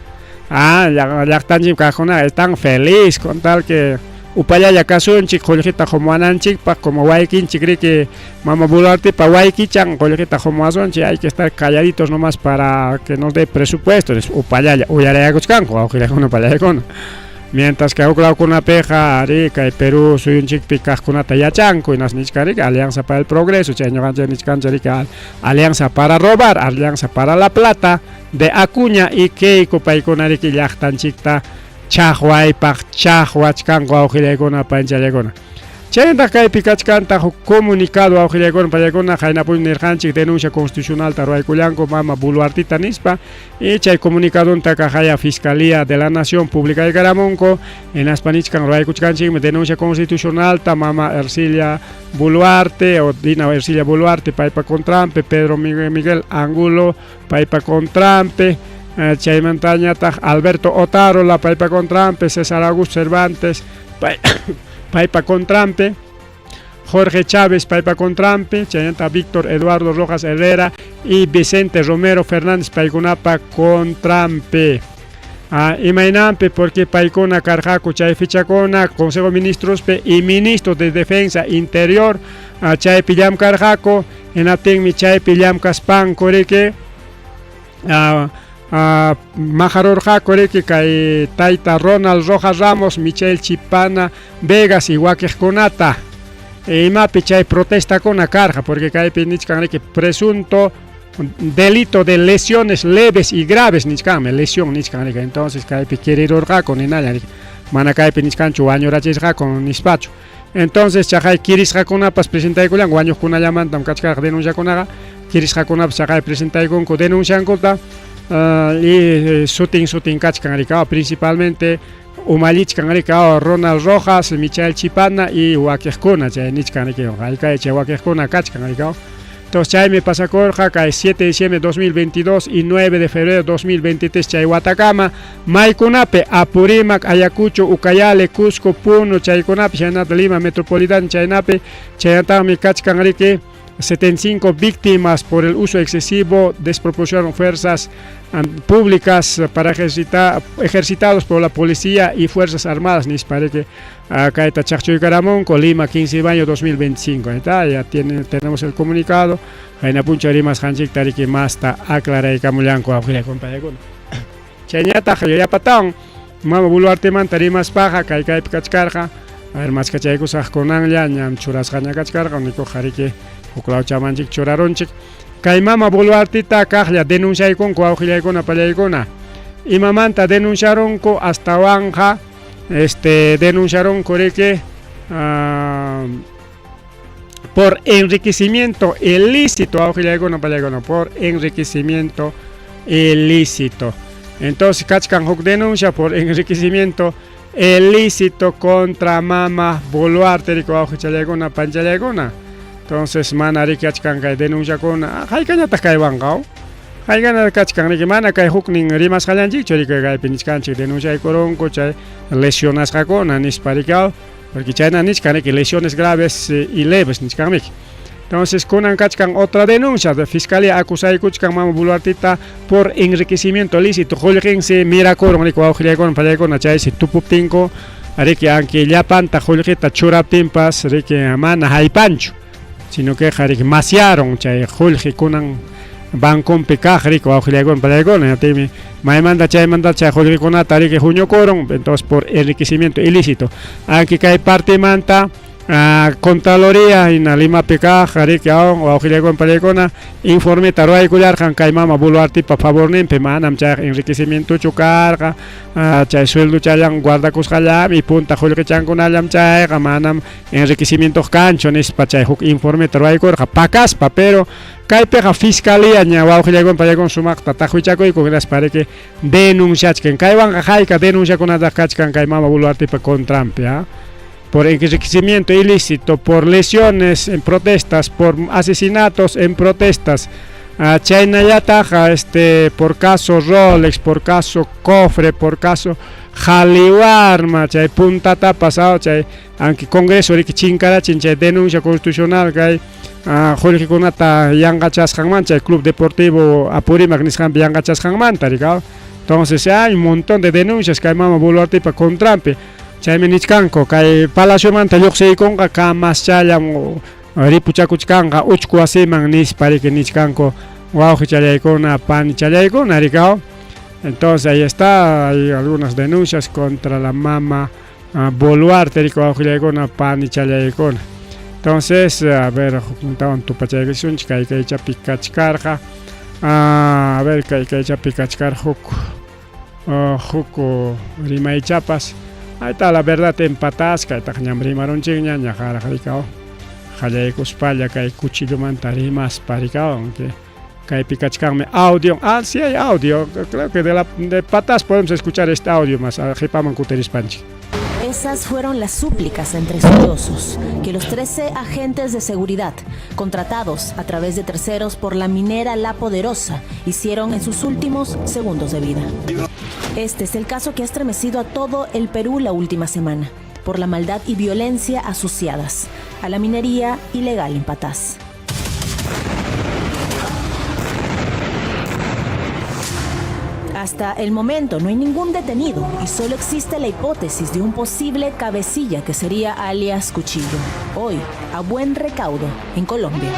Llaqtanchik kaqkuna están feliz con tal que upallalla kasunchik qullqita qumuwananchikpaq como waykinchik riki mama Boluartepa waykichan qullqita qumuwasunchik, hay que estar calladitos nomás para que nos dé presupuesto, upallalla uyarayakuchkanku wawqillaykuna pallaykuna. Mientras que huk lawkunapiqa ari kay Perú suyunchikpi kaqkunata yachanku hinas nichkan riki Alianza para el Progreso, chay ñuqanchik nichkanchik riki Alianza para robar, Alianza para la plata de Acuña y Keiko paykuna riki llaqtanchikta chaqwaypaq chaqwachkanku wawqillaykuna panchallaykuna. Chaynataq kaypi kachkantaq huk comunicado wawqillaykuna pallaykuna qaynapuni nirqanchik denuncia constitucionalta ruwaykullanku mama Boluartita nispa y chay comunicadonta kaqaya Fiscalía de la Nación publicaykaramunku hinaspa nichkan ruwaykuchkanchikmi denuncia constitucionalta mama Ercilia Boluarte o Dina Ercilia Boluarte paypa contranpi, Pedro Miguel Angulo paypa contranpi, chaymantañataq Alberto Otárola paypa contranpi, César Augusto Cervantes paypa contranpi, Jorge Chávez paypa contranpi, chaynata Víctor Eduardo Rojas Herrera y Vicente Romero Fernández paykunapa contranpi. Imaynanpi porque paykuna karqaku chay fichakuna Consejo de Ministrospi y Ministro de Defensa Interior, chaypi llamkarqaku, hinaptinmi chaypi llamkaspanku riki majarurqaku riki kay tayta Ronald Rojas Ramos, Michelle Chipana Vegas y wakiqkunata. Imapi chay protestakuna karqa porque kaypi nichkan riki presunto delito de lesiones leves y graves nichkanmi, lesión nichkan riki, entonces kaypi kirirurqaku ninalla riki. Mana kaypi nichkanchu wañurachisqaku nispachu. Entonces chaqay kirisqakunapas presentaykullanku wañuqkunallamantam kachkarqa denunciakunaqa, kirisqakunapas chaqay presentaykunku denunciankuta y sutin sutin kachkan rikaw principalmente umallichkan rikaw Ronald Rojas, Michael Chipana y wakiqkuna chay nichkan riki haykay chay wakiqkuna kachkan rikaw. Entonces chaymi pasakurqa kay 7 de diciembre de 2022 y 9 de febrero de 2023 chay watakama maykunapi Apurímac, Ayacucho, Ucayali, Cusco, Puno chaykunapi chaynata Lima Metropolitana chaynapi chaynataqmi kachkan riki 75 víctimas por el uso excesivo desproporcionaron fuerzas públicas para ejercitados por la policía y fuerzas armadas nispa riki kayta chaqchuykaramunku Lima 15 de mayo 2025. Está, ya tiene, tenemos el comunicado. Qayna punchaw rimasqanchikta riki masta aclaraykamullanku awqilla compañekuna. Chayñataq yapatawan mama Boluartemanta rimaspaqa kay kaypi kachkarqa. A ver, maskachaykusaq kunanlla ñam churasqaña kachkarqa nikuqqa riki huk lawchamanchik churarunchik. Kay mama Boluartita kaqlla denunciaykunku wawqillaykuna pallaykuna. Imamanta denunciarunku astawanqa este denunciarunku riki por enriquecimiento ilícito, wawqillaykuna pallaykuna, por enriquecimiento ilícito. Entonces kachkan huk denuncia por enriquecimiento ilícito contra mama Boluarte riki wawqichallaykuna panchallaykuna. Entonces mana riki achkan kay denunciakuna, haykañataq kaywanqa haykana kachkan riki mana kay huknin rimasqallanchikchu riki kaypi nichkanchik denunciaykurunku chay lesionasqakuna nispa riki, porque chayna nichkan riki lesiones graves y leves nichkanmiki. Entonces kunan kachkan otra denuncia de fiscalía acusaykuchkan mama Boluartita por enriquecimiento ilícito. Qullqinsi mirakurun riki wawqillaykuna pallaykuna chaysi tupuptinku riki aunque llapanta qullqita churaptinpas riki mana haypanchu, sino que riki masiaron chay qullqi kunan banconpi kaq riki wawqillaykuna pallaykuna yatimi maymanta chaymanta chay qullqikunata riki huñukurun, entonces por enriquecimiento ilícito. Aunque kay partimanta Contraloría hina Limapi kaq riki wawqillaykuna pallaykuna informeta ruwaykullarqan kay mama Boluartipa favorninpi manam chayqa enriquecimientochu karqa, chay suelduchallan guardakusqallami punta qullqichankunallam chayqa manam enriquecimiento kanchu nispa chay huk informeta ruwaykurqa pakaspa, pero kaypiqa fiscalía ña wawqillaykuna pallaykuna sumaqta taqwichakuyku hinaspa riki denunciachkan. Kaywanqa hayka denunciakunataq kachkan kay mama Boluartipa contranpi, por enriquecimiento ilícito, por lesiones en protestas, por asesinatos en protestas, chaynallataq por caso Rolex, por caso Cofre, por caso Jaliwarma, chay puntata pasado, chay aunque Congreso riki chinkarachin chay denuncia constitucional kay qullqikunata yanqachasqanmanta, chay Club Deportivo Apurímac nisqanpi yanqachasqanmanta rika. Entonces hay un montón de denuncias kay mama Boluartipa contranpi. Chaymi nichkanku kay palaciomanta lluqsiykunqa kamaschallam ripuchakuchkanqa uchku wasiman nispa riki nichkanku wawqichallaykuna panichallaykuna rikaw. Entonces ahí está, hay algunas denuncias contra la mama Boluarte riki wawqillaykuna panichallaykuna. Entonces, a ver, huknintawan tupachaykusunchik kay kaychapi kachkarqa. A ver, kay kaychapi kachkar huk huk rimaychapas. Ahí está la verdad en Patás, kaytaq ñam rimarunchikña ñaqaraq rikaw. Qallaykuspalla kay cuchillomanta rimaspa rikaw, aunque kaypi kachkanmi audio. Ah, sí hay audio. Creo que de Patás podemos escuchar este audio más qhipaman kutirispanchik. Esas fueron las súplicas entre sollozos que los 13 agentes de seguridad, contratados a través de terceros por la minera La Poderosa, hicieron en sus últimos segundos de vida. Este es el caso que ha estremecido a todo el Perú la última semana, por la maldad y violencia asociadas a la minería ilegal en Patás. Hasta el momento no hay ningún detenido y solo existe la hipótesis de un posible cabecilla que sería alias Cuchillo, hoy a buen recaudo en Colombia.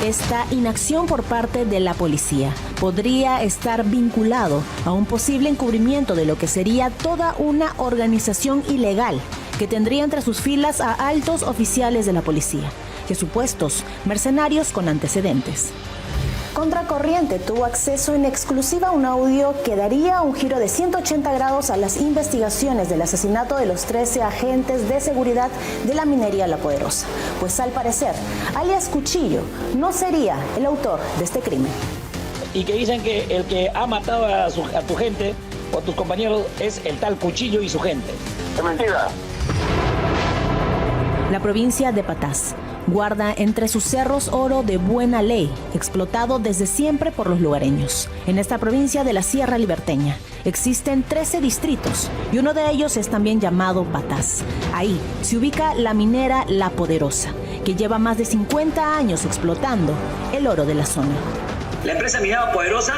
Esta inacción por parte de la policía podría estar vinculado a un posible encubrimiento de lo que sería toda una organización ilegal que tendría entre sus filas a altos oficiales de la policía y a supuestos mercenarios con antecedentes. Contracorriente tuvo acceso en exclusiva a un audio que daría un giro de 180 grados a las investigaciones del asesinato de los 13 agentes de seguridad de la minería La Poderosa. Pues al parecer, alias Cuchillo no sería el autor de este crimen. Y que dicen que el que ha matado a tu gente o a tus compañeros es el tal Cuchillo y su gente. Es mentira. La provincia de Pataz guarda entre sus cerros oro de buena ley, explotado desde siempre por los lugareños. En esta provincia de la Sierra Liberteña existen 13 distritos y uno de ellos es también llamado Pataz. Ahí se ubica la minera La Poderosa, que lleva más de 50 años explotando el oro de la zona. La empresa minera Poderosa,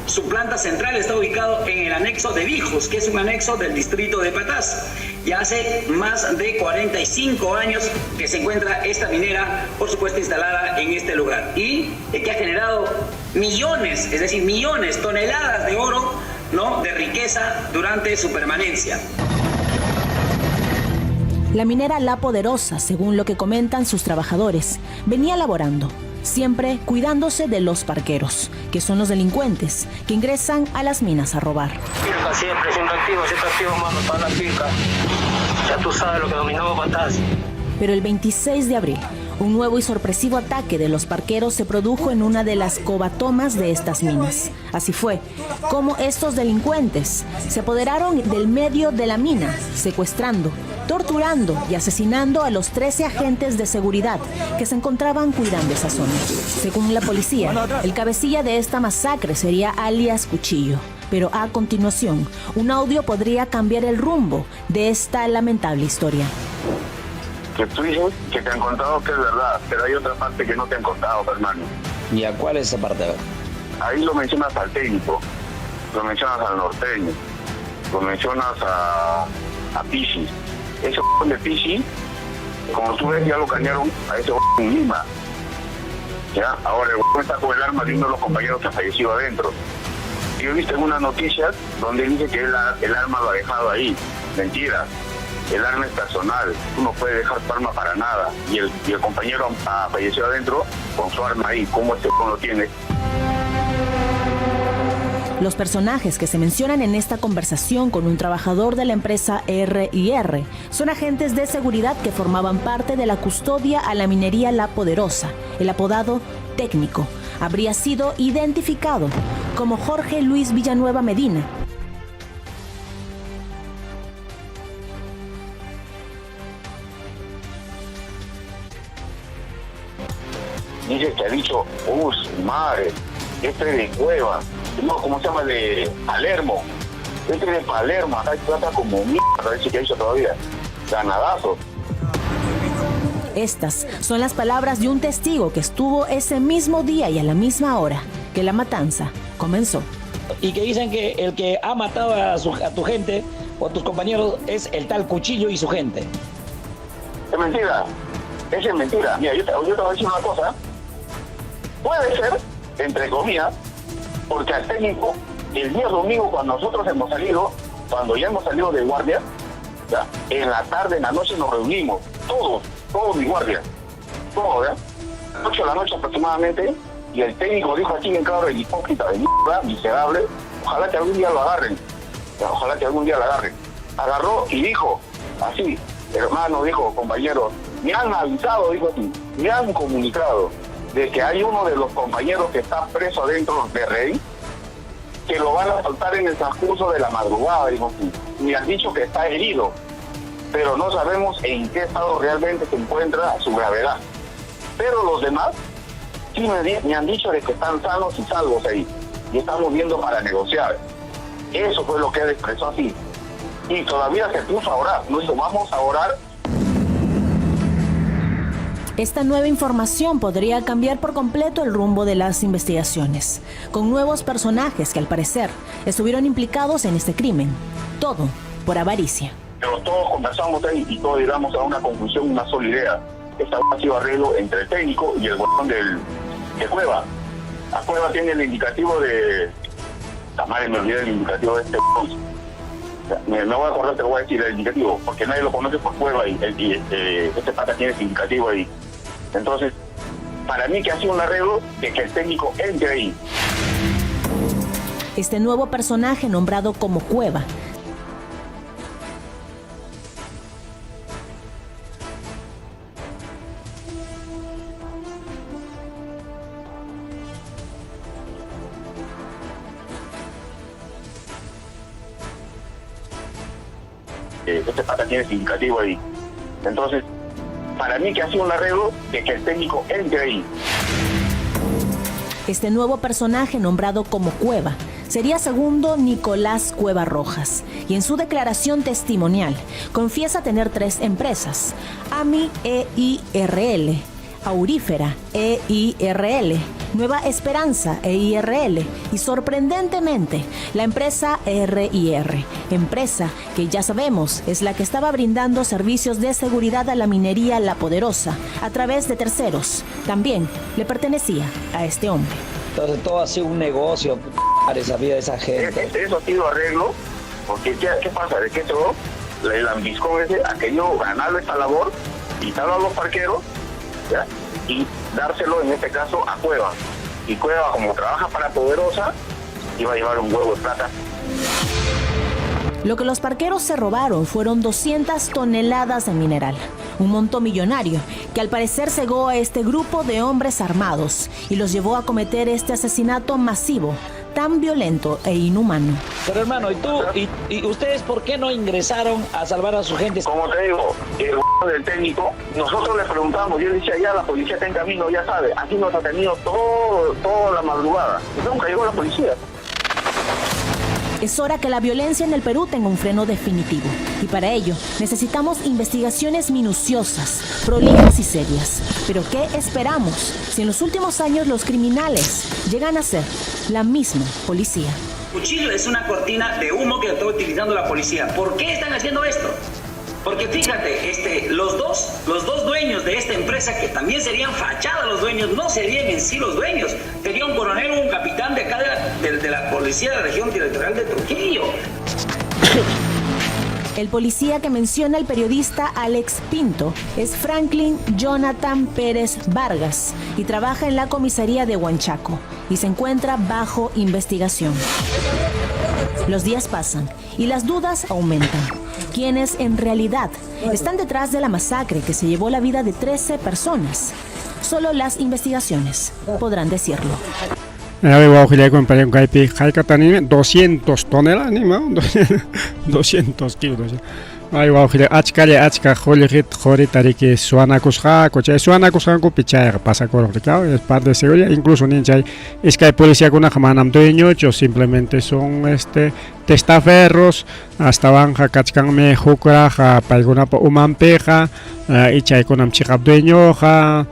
su planta central está ubicado en el anexo de Vijos, que es un anexo del distrito de Pataz. Ya hace más de 45 años que se encuentra esta minera, por supuesto, instalada en este lugar. Y que ha generado millones, es decir, millones, toneladas de oro, ¿no?, de riqueza durante su permanencia. La minera La Poderosa, según lo que comentan sus trabajadores, venía laborando, siempre cuidándose de los parqueros, que son los delincuentes que ingresan a las minas a robar. Siempre, siempre activo, mano, toda la finca. Ya tú sabes lo que dominamos Pataz. Pero el 26 de abril, un nuevo y sorpresivo ataque de los parqueros se produjo en una de las cobatomas de estas minas. Así fue como estos delincuentes se apoderaron del medio de la mina, secuestrando, torturando y asesinando a los 13 agentes de seguridad que se encontraban cuidando esa zona. Según la policía, el cabecilla de esta masacre sería alias Cuchillo. Pero a continuación, un audio podría cambiar el rumbo de esta lamentable historia. Que tú dices que te han contado que es verdad, pero hay otra parte que no te han contado, hermano. ¿Y a cuál es esa parte? A ver. Ahí lo mencionas al técnico, lo mencionas al norteño, lo mencionas a Pichi. Ese de Pichi, como tú ves, ya lo cañaron a ese en Lima. ¿Ya? Ahora el está con el arma de uno de los compañeros que falleció adentro. Yo he visto en una noticia donde dice que el arma lo ha dejado ahí. Mentira. El arma es personal, tú no puedes dejar tu arma para nada. Y el compañero falleció adentro con su arma ahí. ¿Cómo este lo tiene? Los personajes que se mencionan en esta conversación con un trabajador de la empresa R&R son agentes de seguridad que formaban parte de la custodia a la minería La Poderosa. El apodado técnico habría sido identificado como Jorge Luis Villanueva Medina. Dice que ha dicho, ¡us, madre! Este es de Cueva, no, ¿cómo se llama? De Palermo. Este es de Palermo, acá hay plata como mierda, dice que ha dicho todavía. Ganadazo. Estas son las palabras de un testigo que estuvo ese mismo día y a la misma hora que la matanza comenzó. Y que dicen que el que ha matado a tu gente o a tus compañeros es el tal Cuchillo y su gente. Es mentira, esa es mentira. Mira, yo te voy a decir una cosa. Puede ser, entre comillas, porque al técnico, el día domingo cuando nosotros hemos salido, cuando ya hemos salido de guardia, ¿ya? En la tarde, en la noche nos reunimos, todos mis guardias, todos, ¿ya? 8 de la noche aproximadamente, y el técnico dijo aquí bien claro, el hipócrita de mierda, miserable, ojalá que algún día lo agarren, ¿ya? Ojalá que algún día lo agarren. Agarró y dijo, así, hermano, dijo, compañero, me han avisado, dijo así, me han comunicado de que hay uno de los compañeros que está preso adentro de Rey, que lo van a soltar en el transcurso de la madrugada, dijo así. Me han dicho que está herido, pero no sabemos en qué estado realmente se encuentra su gravedad. Pero los demás sí me han dicho de que están sanos y salvos ahí, y estamos viendo para negociar. Eso fue lo que él expresó así. Y todavía se puso a orar, nos dijo, vamos a orar. Esta nueva información podría cambiar por completo el rumbo de las investigaciones, con nuevos personajes que al parecer estuvieron implicados en este crimen. Todo por avaricia. Pero todos conversamos ahí y todos llegamos a una conclusión, una sola idea. Esta ha sido arreglo entre el técnico y el botón de Cueva. A Cueva tiene el indicativo de... La madre, me olvidé el indicativo de este... Me voy a acordar, te lo voy a decir el indicativo, porque nadie lo conoce por Cueva y este pata tiene ese indicativo ahí. Entonces, Para mí que ha sido un arreglo de que el técnico entre ahí. Este nuevo personaje nombrado como Cueva Este pata tiene significativo ahí. Entonces, para mí que ha sido un arreglo de que el técnico entre ahí. Este nuevo personaje nombrado como Cueva sería segundo Nicolás Cueva Rojas y en su declaración testimonial confiesa tener 3 empresas, AMI EIRL, Aurífera EIRL, Nueva Esperanza EIRL y sorprendentemente la empresa RIR, empresa que ya sabemos es la que estaba brindando servicios de seguridad a la minería La Poderosa a través de terceros. También le pertenecía a este hombre. Entonces todo ha sido un negocio, esa vida de esa gente. Eso ha sido arreglo, porque ¿qué pasa? ¿De qué todo? El lambiscón ese ha querido ganarle esta labor, quitarlo a los parqueros, ¿ya? Y dárselo en este caso a Cueva. Y Cueva, como trabaja para Poderosa, iba a llevar un huevo de plata. Lo que los parqueros se robaron fueron 200 toneladas de mineral, un monto millonario que al parecer cegó a este grupo de hombres armados y los llevó a cometer este asesinato masivo, tan violento e inhumano. Pero hermano, ¿y tú? ¿Y ustedes por qué no ingresaron a salvar a su gente? Como te digo, el del técnico, nosotros le preguntamos, yo le decía, ya la policía está en camino, ya sabe, así nos ha tenido toda la madrugada. Y nunca llegó la policía. Es hora que la violencia en el Perú tenga un freno definitivo. Y para ello necesitamos investigaciones minuciosas, prolijas y serias. Pero ¿qué esperamos si en los últimos años los criminales llegan a ser la misma policía? Cuchillo es una cortina de humo que está utilizando la policía. ¿Por qué están haciendo esto? Porque fíjate, los dos dueños de esta empresa, que también serían fachada los dueños, no serían en sí los dueños. Sería un coronel o un capitán de acá de la policía de la región territorial de Trujillo. El policía que menciona el periodista Alex Pinto es Franklin Jonathan Pérez Vargas y trabaja en la comisaría de Huanchaco y se encuentra bajo investigación. Los días pasan y las dudas aumentan. ¿Quiénes en realidad están detrás de la masacre que se llevó la vida de 13 personas? Solo las investigaciones podrán decirlo. 200 toneladas, 200 kilos. Ay, achkalla achka qullqita qurita riki suwanakusqaku, chay suwanakusqankupi chayqa pasakurqa, es parte de seguridad, incluso nin chay iskay policiakunaqa manam dueñochu, simplemente son testaferros, astawanqa kachkanmi hukraq paykunapa umanpiqa, y chaykunam chiqap dueñoqa,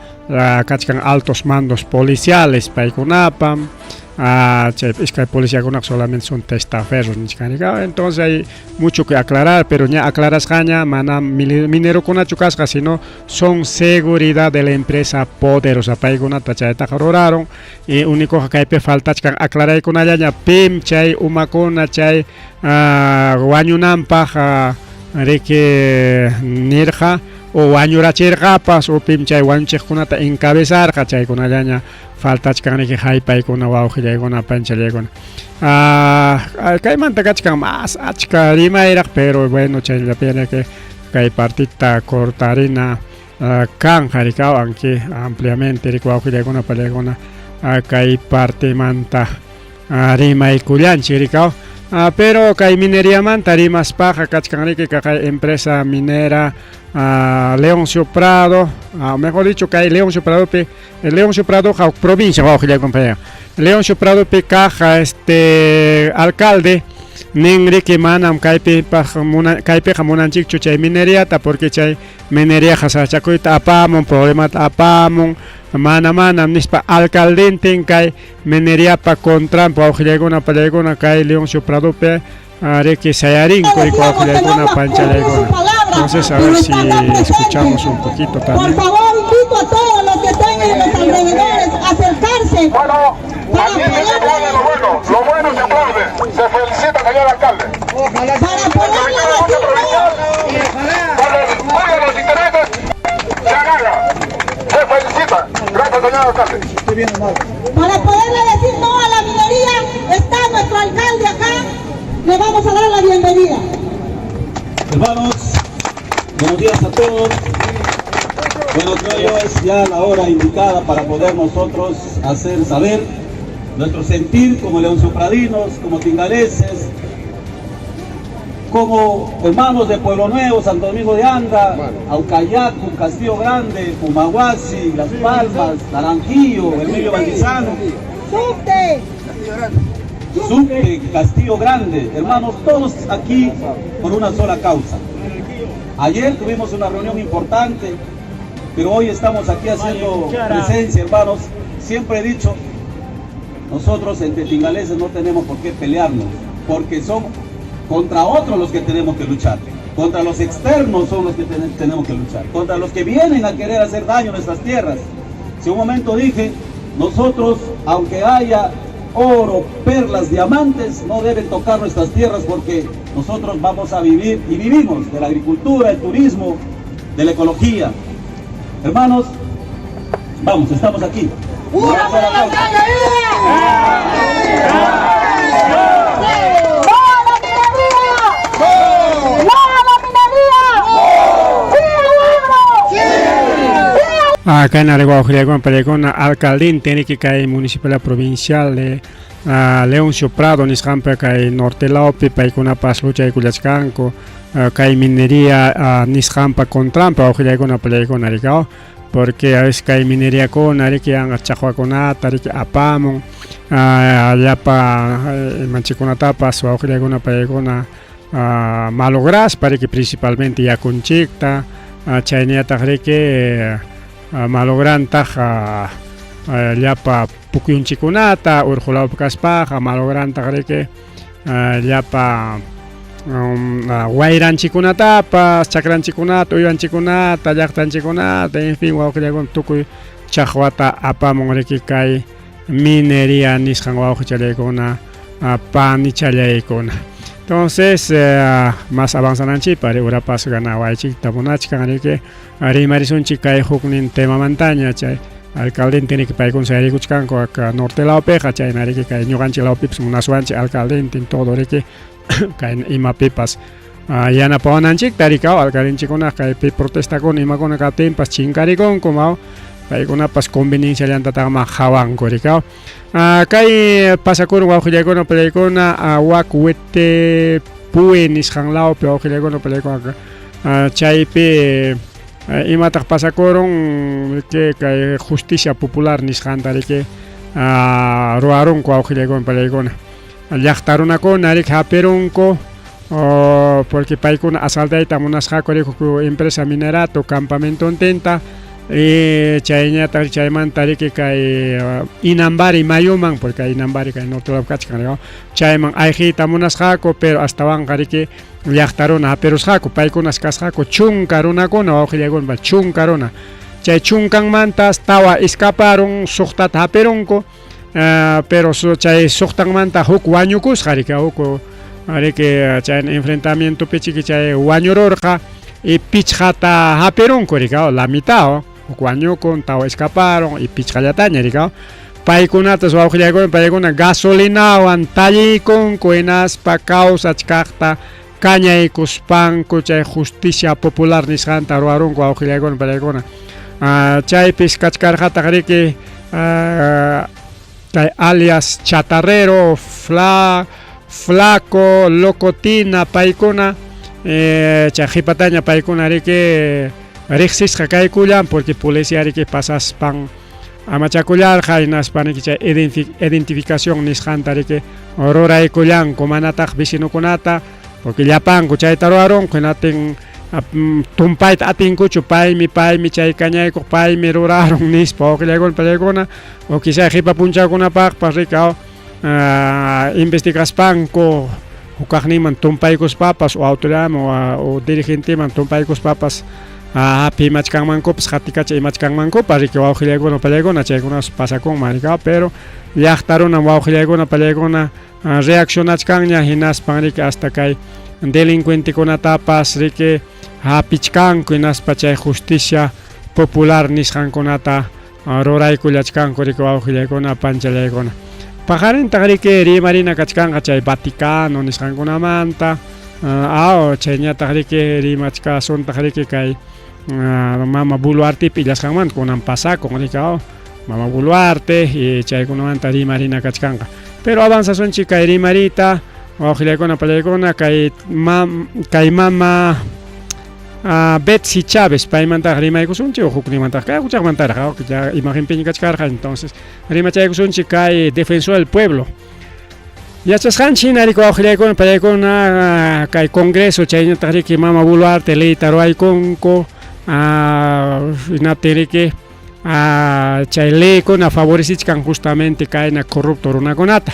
kachkan altos mandos policiales paykunapam. Iskay policiakunaqa solamente son testaferros, entonces hay mucho que aclarar, pero ya aclarasqaña manam minerokunachu kasqa, sino son seguridad de la empresa Poderosa paykunata chaytaqa ruraron, y único kaypi faltachkan aclaraykunallaña pim chay umakuna chay wañunanpaq riki nirqa o wañurachirqapas o pim chay wañuchiqkunata encabezarqa, chaykunallaña faltachkan riki haypaykuna wawqillaykuna panchallaykuna. Kaymanta kachkan más achka rimayraq, pero bueno, chayllapi que kay partita cortarina kanja rikaw, aunque ampliamente riki wawqillaykuna pallaykuna kay partimanta rimaykullanchik rikaw. Pero kay mineriamanta rimaspaqa kachkan riki kay empresa minera Leoncio Prado, mejor dicho, kay Leoncio Prado pi, Leoncio Prado provincia, Leoncio Prado pi caja alcalde nin riki manam kaypiqa munanchikchu chay mineriata, porque chay mineria sasachakuyta apamun, problemata apamun, mana manam nispa alcaldentin kay mineriapa contran wawqillaykuna pallaykuna kay Leoncio Prado pi riki sayarinku wawqillaykuna panchallaykuna. Entonces, a ver si escuchamos un poquito también. Por favor, invito a todos los que están en los alrededores a acercarse. Bueno, aquí se aplaude lo bueno se aplaude. Se felicita, señor alcalde. Para poderle decir no. Para los intereses se agarra. Se felicita. Gracias, señor alcalde. Para poderle decir no a la minería, está nuestro alcalde acá. Le vamos a dar la bienvenida. Hermanos, buenos días a todos. Bueno, creo yo es ya la hora indicada para poder nosotros hacer saber nuestro sentir como leonzopradinos, como tingaleses, como hermanos de Pueblo Nuevo, Santo Domingo de Anda, Aucayacu, Castillo Grande, Pumahuasi, Las Palmas, Naranjillo, Emilio Valdizano. ¡Subte! Sucre, Castillo Grande, hermanos, todos aquí por una sola causa. Ayer tuvimos una reunión importante, pero hoy estamos aquí haciendo presencia, hermanos. Siempre he dicho, nosotros entre tingaleses no tenemos por qué pelearnos, porque son contra otros los que tenemos que luchar. Contra los externos son los que tenemos que luchar, contra los que vienen a querer hacer daño a nuestras tierras. Si un momento dije, nosotros, aunque haya oro, perlas, diamantes, no deben tocar nuestras tierras porque nosotros vamos a vivir y vivimos de la agricultura, el turismo, de la ecología. Hermanos, vamos, estamos aquí. ¡Una Una sola causa. ¡No a la minería! ¡No a la minería! ¡Sí al oro! ¡Sí al Acá en Areguajuriagón, Paregona, alcaldín tiene que caer municipalidad provincial de Leoncio Prado, nisqanpa kay norte lawpi paykunapas luchaykullachkanku kay minería nisqanpa contranpa wawqillaykuna palaykuna rikaw porque a veces kay mineriakuna riki yanqa chaqwakunata riki apamun llapa imanchikkunatapas wawqillaykuna palaykuna malograspa riki principalmente yakunchikta chaynillataq riki malograntaq llapa pukyunchikkunata urqu lawpi kaspaqa malograntaq riki llapa wayranchikkunatapas chakranchikkunata uywanchikkunata llaqtanchikkunata en fin wawqillaykuna tukuy chaqwata apamun riki kay minería nisqan wawqichallaykuna panichallaykuna. Entonces, más avanzananchikpa urapas ganawaychikta munachkan riki rimarisunchik kay huknin temamantaña chay alcaldente tiene que paykuna sayarikuchkanku acá norte lawpiqa chayna riki kay ñuqanchik lawpipas munaswanchik alcaldente todo riki kay imapipas yanapawananchikta rikaw alcaldenchikuna kaypi protestakuna imakuna kaptinpas chinkarikunku maw paykunapas convenienciallantataqma qhawanku rikaw. Kay pasakurun wawqillaykuna palaykuna wak wete pue nisqan lawpi wawqillaykuna palaykuna chaypi imataq pasakurun riki kay justicia popular nisqanta riki ruwarunku wawqillaykuna palaykuna llaqta runakuna riki hapirunku porque paykuna asaltayta munasqaku riki huk empresa minerato campamentontinta y chayñataq chaymanta riki kay Inambari mayuman porque Inambari kay norte lawpi kachkan chayman ayqiyta munasqaku pero astawanqa riki llaqta runa hapirusqaku paykunas kasqaku chunka runakuna wawqillaykuna chunka runa chay chunkanmantas tawa escaparun suqtata hapirunku pero chay suqtanmanta huk wañukusqa riki huk riki chay enfrentamientopi chiki chay wañururqa y pichqata hapirunku riki la mitad huk wañukun tawa escaparon y pichqallataña riki paykunatas wawqillaykuna paykuna gasolinawan talliykunku hinaspa kawsachkaqta kañaykuspanku chay justicia popular nisqanta ruwarunku wawqillaykuna palaykuna chaypis kachkarqataq riki kay alias chatarrero flaco locotina paykuna chay qhipataña paykuna riki riqsisqa kaykullan porque policía riki pasaspan amachakullarqa hinaspa riki chay identificación nisqanta riki ruraykullanku manataq vecinokunata porque llapanku chayta ruwarunku hinatin tumpayta atinkuchu paymi paymi chay kañaykuq paymi rurarun nispa wawqillaykuna palaykuna o quizá qhipa punchawkunapaqpas rikaw investigaspanku hukaqninman tumpaykuspapas o autoridadman o dirigenteman tumpaykuspapas hapi imachkanmankupas qatikacha imachkanmankupas riki wawqillaykuna palaykuna chaykunapas pasakunman rikaw pero llaqta runam wawqillaykuna palaykuna reaccionachkanña hinaspan riki hasta kay delincuentekunatapas riki hapichkanku hinaspa chay justicia popular nisqankunata Ruraykullachkanku riki wawqillaykuna panchallaykuna. Paqarintaq riki rimarina kachkanqa chay Vaticano nisqankunamanta, aw chayñataq riki rimachkasuntaq riki kay mama Boluartepi illasqanmanta kunan pasakun riki aw mama Boluarte y chaykunamanta rimarina kachkanqa. Pero avanzasunchik kay rimarita wawqillaykuna pallaykuna kay kay mama Betsy Chávez paymantaqa rimaykusunchik o hukninmantaqa kay huchaqmantaraq ya imagenpiña kachkarqa entonces rimachaykusunchik kay defensor del pueblo yachasqanchik hina riki wawqillaykuna pallaykuna kay congreso chaynataq riki mama Boluarte leyta ruwaykunku hinaptin riki chay leykuna favorecichkan justamente kayna corrupto runakunata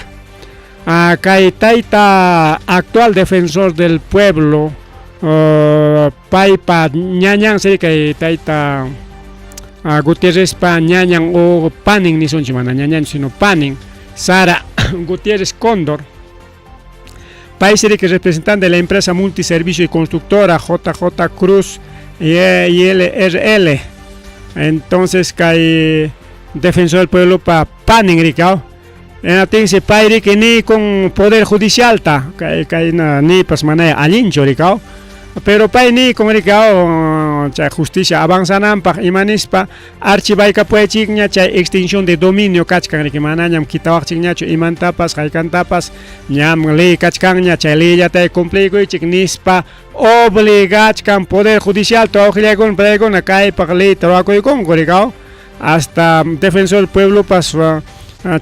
kay tayta actual defensor del pueblo paypa ñañansi kay tayta Gutierrezpa ñañan o panin nisunchik mana ñañanchu sino panin Sara Gutiérrez Cóndor paysi riki representante de la empresa multiservicio y constructora JJ Cruz y LRL entonces kay defensor del pueblo pa panin riki Hinaptinsi pay riki niykun poder judicialta, kay kayna niypas manaya allinchu rikaw. Pero pay niykun rikaw chay justicia avanzananpaq ima nispa archivaykapuwaychikña chay extinción de dominio kachkan riki manañam kitawaqchikñachu imantapas haykantapas ñam ley kachkanña chay leyllatay cumpliykuychik nispa obligachkan poder judicialta wawqillaykuna paykuna kaypaq leyta ruwakuykunku rikaw. Hasta defensor del pueblopas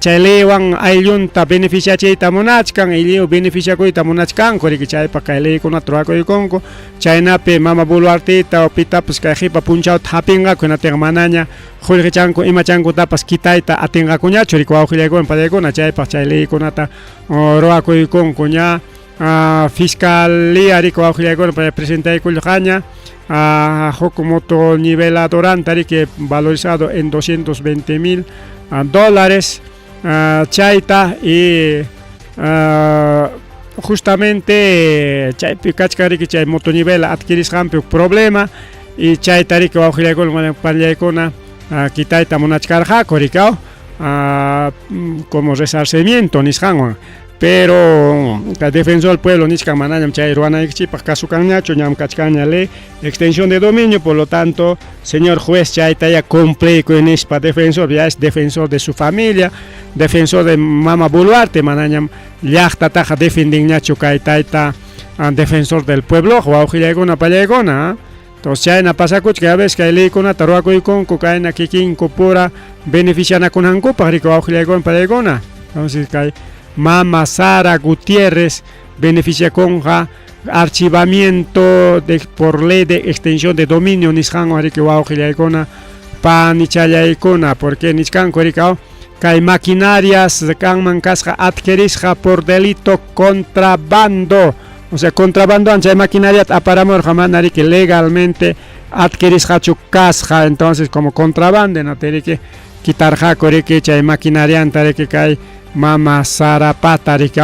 chay leywan ayllunta beneficiachiyta munachkan, lliw beneficiakuyta munachkanku riki chaypaq kay leykunata ruwakuykunku, chaynapi mama Boluarteta o pitapas kay qipa punchawta hapinqaku hinaptinqa manaña qullqichanku imachankutapas kitayta atinqakuñachu riki wawqillaykuna pallaykuna chaypaq chay leykunata ruwakuykunku ña fiscalía riki wawqillaykuna presentaykullqaña huk motoniveladoranta riki valorizado en 220 mil dólares chayta y justamente chaypi kachkan riki chay motonivela adquirisqanpi huk problema y chayta riki wawqillaykuna pallaykuna kitayta munachkarqaku riki como resarcimiento nisqanwan. Pero kay defensor del pueblo nichkan manañam chay ruwanaykichikpaq kasukanñachu, ñam kachkanña ley extensión de dominio, por lo tanto, señor juez chaytaya cumpliykuy nispa defensor, ya es defensor de su familia, defensor de mama Boluarte, manañam llaqtataqa defendinñachu kay tayta defensor del pueblo, wawqillaykuna pallaykuna. Entonces chayna pasakuchka, ya ves kay leykunata ruwakuykunku kayna kikinku pura beneficianakunankupaq riki wawqillaykuna pallaykuna. Entonces kay mama Sara Gutiérrez beneficiakunqa archivamiento de, por ley de extensión de dominio nisqanwan riki wawqillaykuna panichallaykuna, porque nichkanku riki kay maquinarias kanman kasqa adquirisqa por delito contrabando, o sea contrabando chay maquinariata aparamurqa mana riki legalmente adquirisqachu kasqa, entonces como contrabando no riki quitarqaku riki chay maquinarianta riki kay mama Sara Pata riki.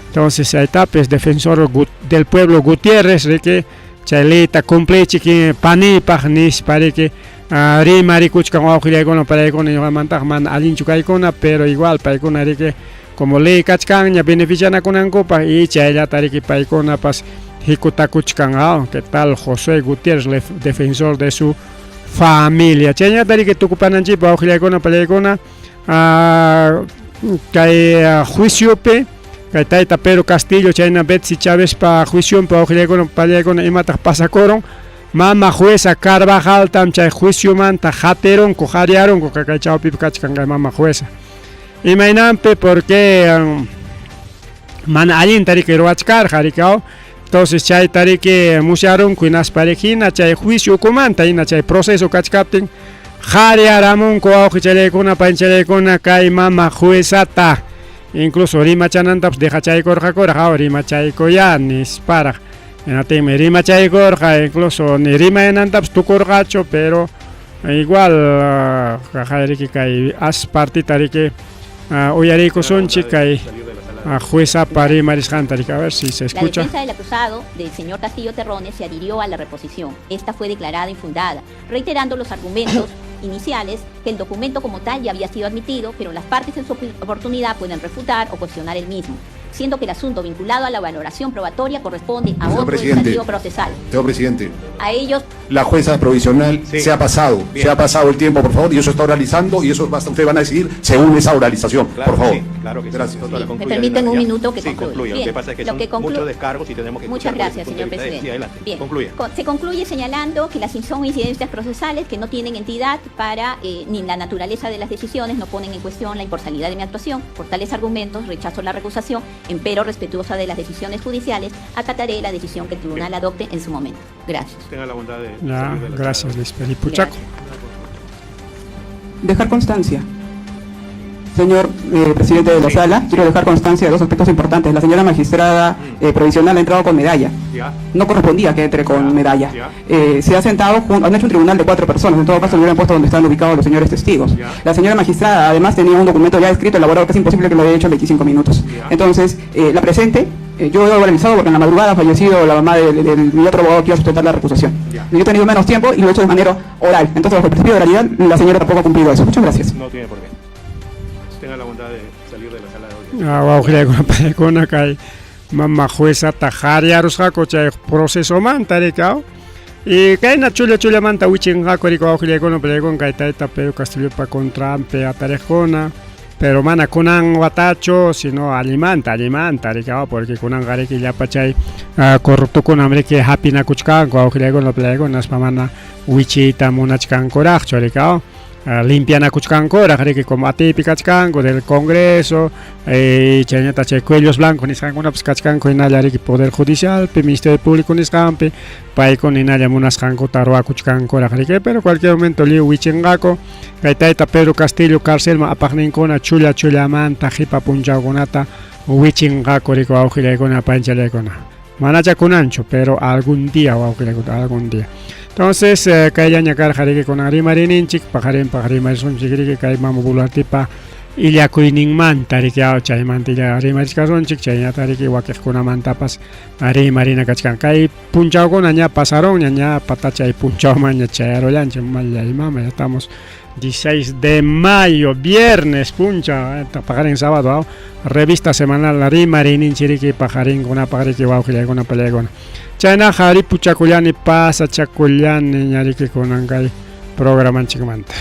Entonces ahí defensor del pueblo Gutiérrez riki chay leyta cumplichik panipaq nispa riki rimarikuchkan wawqillaykuna pallaykuna ñuqamantaq mana allinchu kaykuna, pero igual paykuna riki como ley kachkanña beneficianakunankupaq y chayllata riki paykunapas hikutakuchkan. ¿Qué tal José Gutiérrez, defensor de su familia? Chayñata riki tukupananchikpaq wawqillaykuna pallaykuna kay juiciopi kay tayta Pedro Castillo chayna Betsy Chávezpa juicionpi wawqillaykuna pallaykuna imataq pasakurun mama jueza Carvajaltam chay juiciomanta hatirunku qariarunku kay chawpipi kachkan kay mama jueza imaynanpi porque mana allinta riki ruwachkarqa riki entonces chayta riki musyarunku hinaspa riki hina chay juicio ukumanta hina chay proceso kachkaptin qariaramunku wawqichallaykuna panchallaykuna kay mama juezata incluso rimachanantapas dejachaykurqakuraq rimachaykuya nisparaq hinaptinmi rimachaykurqa incluso ni rimayanantapas tukurqachu pero igual riki kay as partita riki uyariykusunchik kay juezapa rimarisqanta riki a ver si se escucha. La defensa del acusado del señor Castillo Terrones se adhirió a la reposición. Esta fue declarada infundada, reiterando los argumentos iniciales que el documento como tal ya había sido admitido, pero las partes en su oportunidad pueden refutar o cuestionar el mismo, siendo que el asunto vinculado a la valoración probatoria corresponde a Señor otro presidente. estadio procesal. Señor presidente, A ellos la jueza provisional se ha pasado, Bien. se ha pasado el tiempo, por favor, y eso está oralizando y eso va, ustedes van a decidir según esa oralización, Claro por que favor. sí, claro que sí. Gracias. Doctora, Me concluya permiten de un una vez, ya. minuto que Sí, concluya. concluya. Lo Bien, que pasa es que lo son que conclu- muchos descargos y tenemos que Muchas escuchar cuál es gracias, su punto señor de vista. presidente. Sí, adelante. Bien. Concluya. Se concluye señalando que las son incidencias procesales que no tienen entidad para ni la naturaleza de las decisiones, no ponen en cuestión la imparcialidad de mi actuación. Por tales argumentos, rechazo la recusación, empero respetuosa de las decisiones judiciales, acataré la decisión que el tribunal adopte en su momento. Gracias. Tenga la bondad de Ya, salir de la gracias, Lisbeth. Puchaco. Dejar constancia. Señor presidente de la sala, quiero dejar constancia de dos aspectos importantes. La señora magistrada provisional ha entrado con medalla. Ya. No correspondía que entre con medalla. Ya. Se ha sentado, han hecho un tribunal de 4 personas, en todo caso le hubieran puesto donde están ubicados los señores testigos. Ya. La señora magistrada además tenía un documento ya escrito, elaborado, que es imposible que lo haya hecho en 25 minutos. Ya. Entonces, la presente, yo he organizado porque en la madrugada ha fallecido la mamá del otro abogado que iba a sustentar la recusación. Ya. Yo he tenido menos tiempo y lo he hecho de manera oral. Entonces, bajo el principio de oralidad, la señora tampoco ha cumplido eso. Muchas gracias. No tiene por qué. Tenga la bondad de salir de la sala de audiencia. Ah, wawqillaykuna paykuna kay mama juezata hariyarusqaku chay procesomanta rikaw. Y kayna chulla chullamanta wichinqaku rikaw wawqillaykuna paykuna kay tayta Pedro Castillopa contranpi atariqkuna. Pero mana kunan watachu, sino allimanta, allimanta rikaw, porque kunanqa riki llapa chay corruptokunam riki hapinakuchkanku wawqillaykuna paykuna aspa mana wichiyta munachkankuraqchu rikaw. Limpianakuchkankuraq riki como atiypi kachkanku del Congreso, chaynata chay cuellos blancos nisqankunapas kachkanku hinalla riki Poder Judicialpi, Ministerio Público nisqanpi, paykuna hinalla munasqankuta ruwakuchkankuraq riki, pero cualquier momento lliw wichinqaku. Kay tayta Pedro Castillo carcelman apaqninkuna chulla chullamanta qipa punchawkunata wichinqaku riki wawqillaykuna panchallaykuna. Manacha kunanchu, pero algún día wawqillaykuna, algún día. Entonces, kayllaña karqa riki kunan rimarininchik, paqarinpaq rimarisunchik riki kay mama Boluartepa illakuyninmanta riki, chaymanta illa rimarichkasunchik, chaynata riki wakiqkunamantapas rimarina kachkan. Kay punchawkuna ña pasaronña, ña patachay punchawmanña chayarullanchik, mallay mama, ya estamos 16 de mayo, viernes, puncha, paqarin sábado, revista semanal rimarininchik riki paqarinkunapaq riki wawqillaykuna pallaykuna. Chayna haripuchakullani pasachakullani ñariki kunan kay programanchikmanta.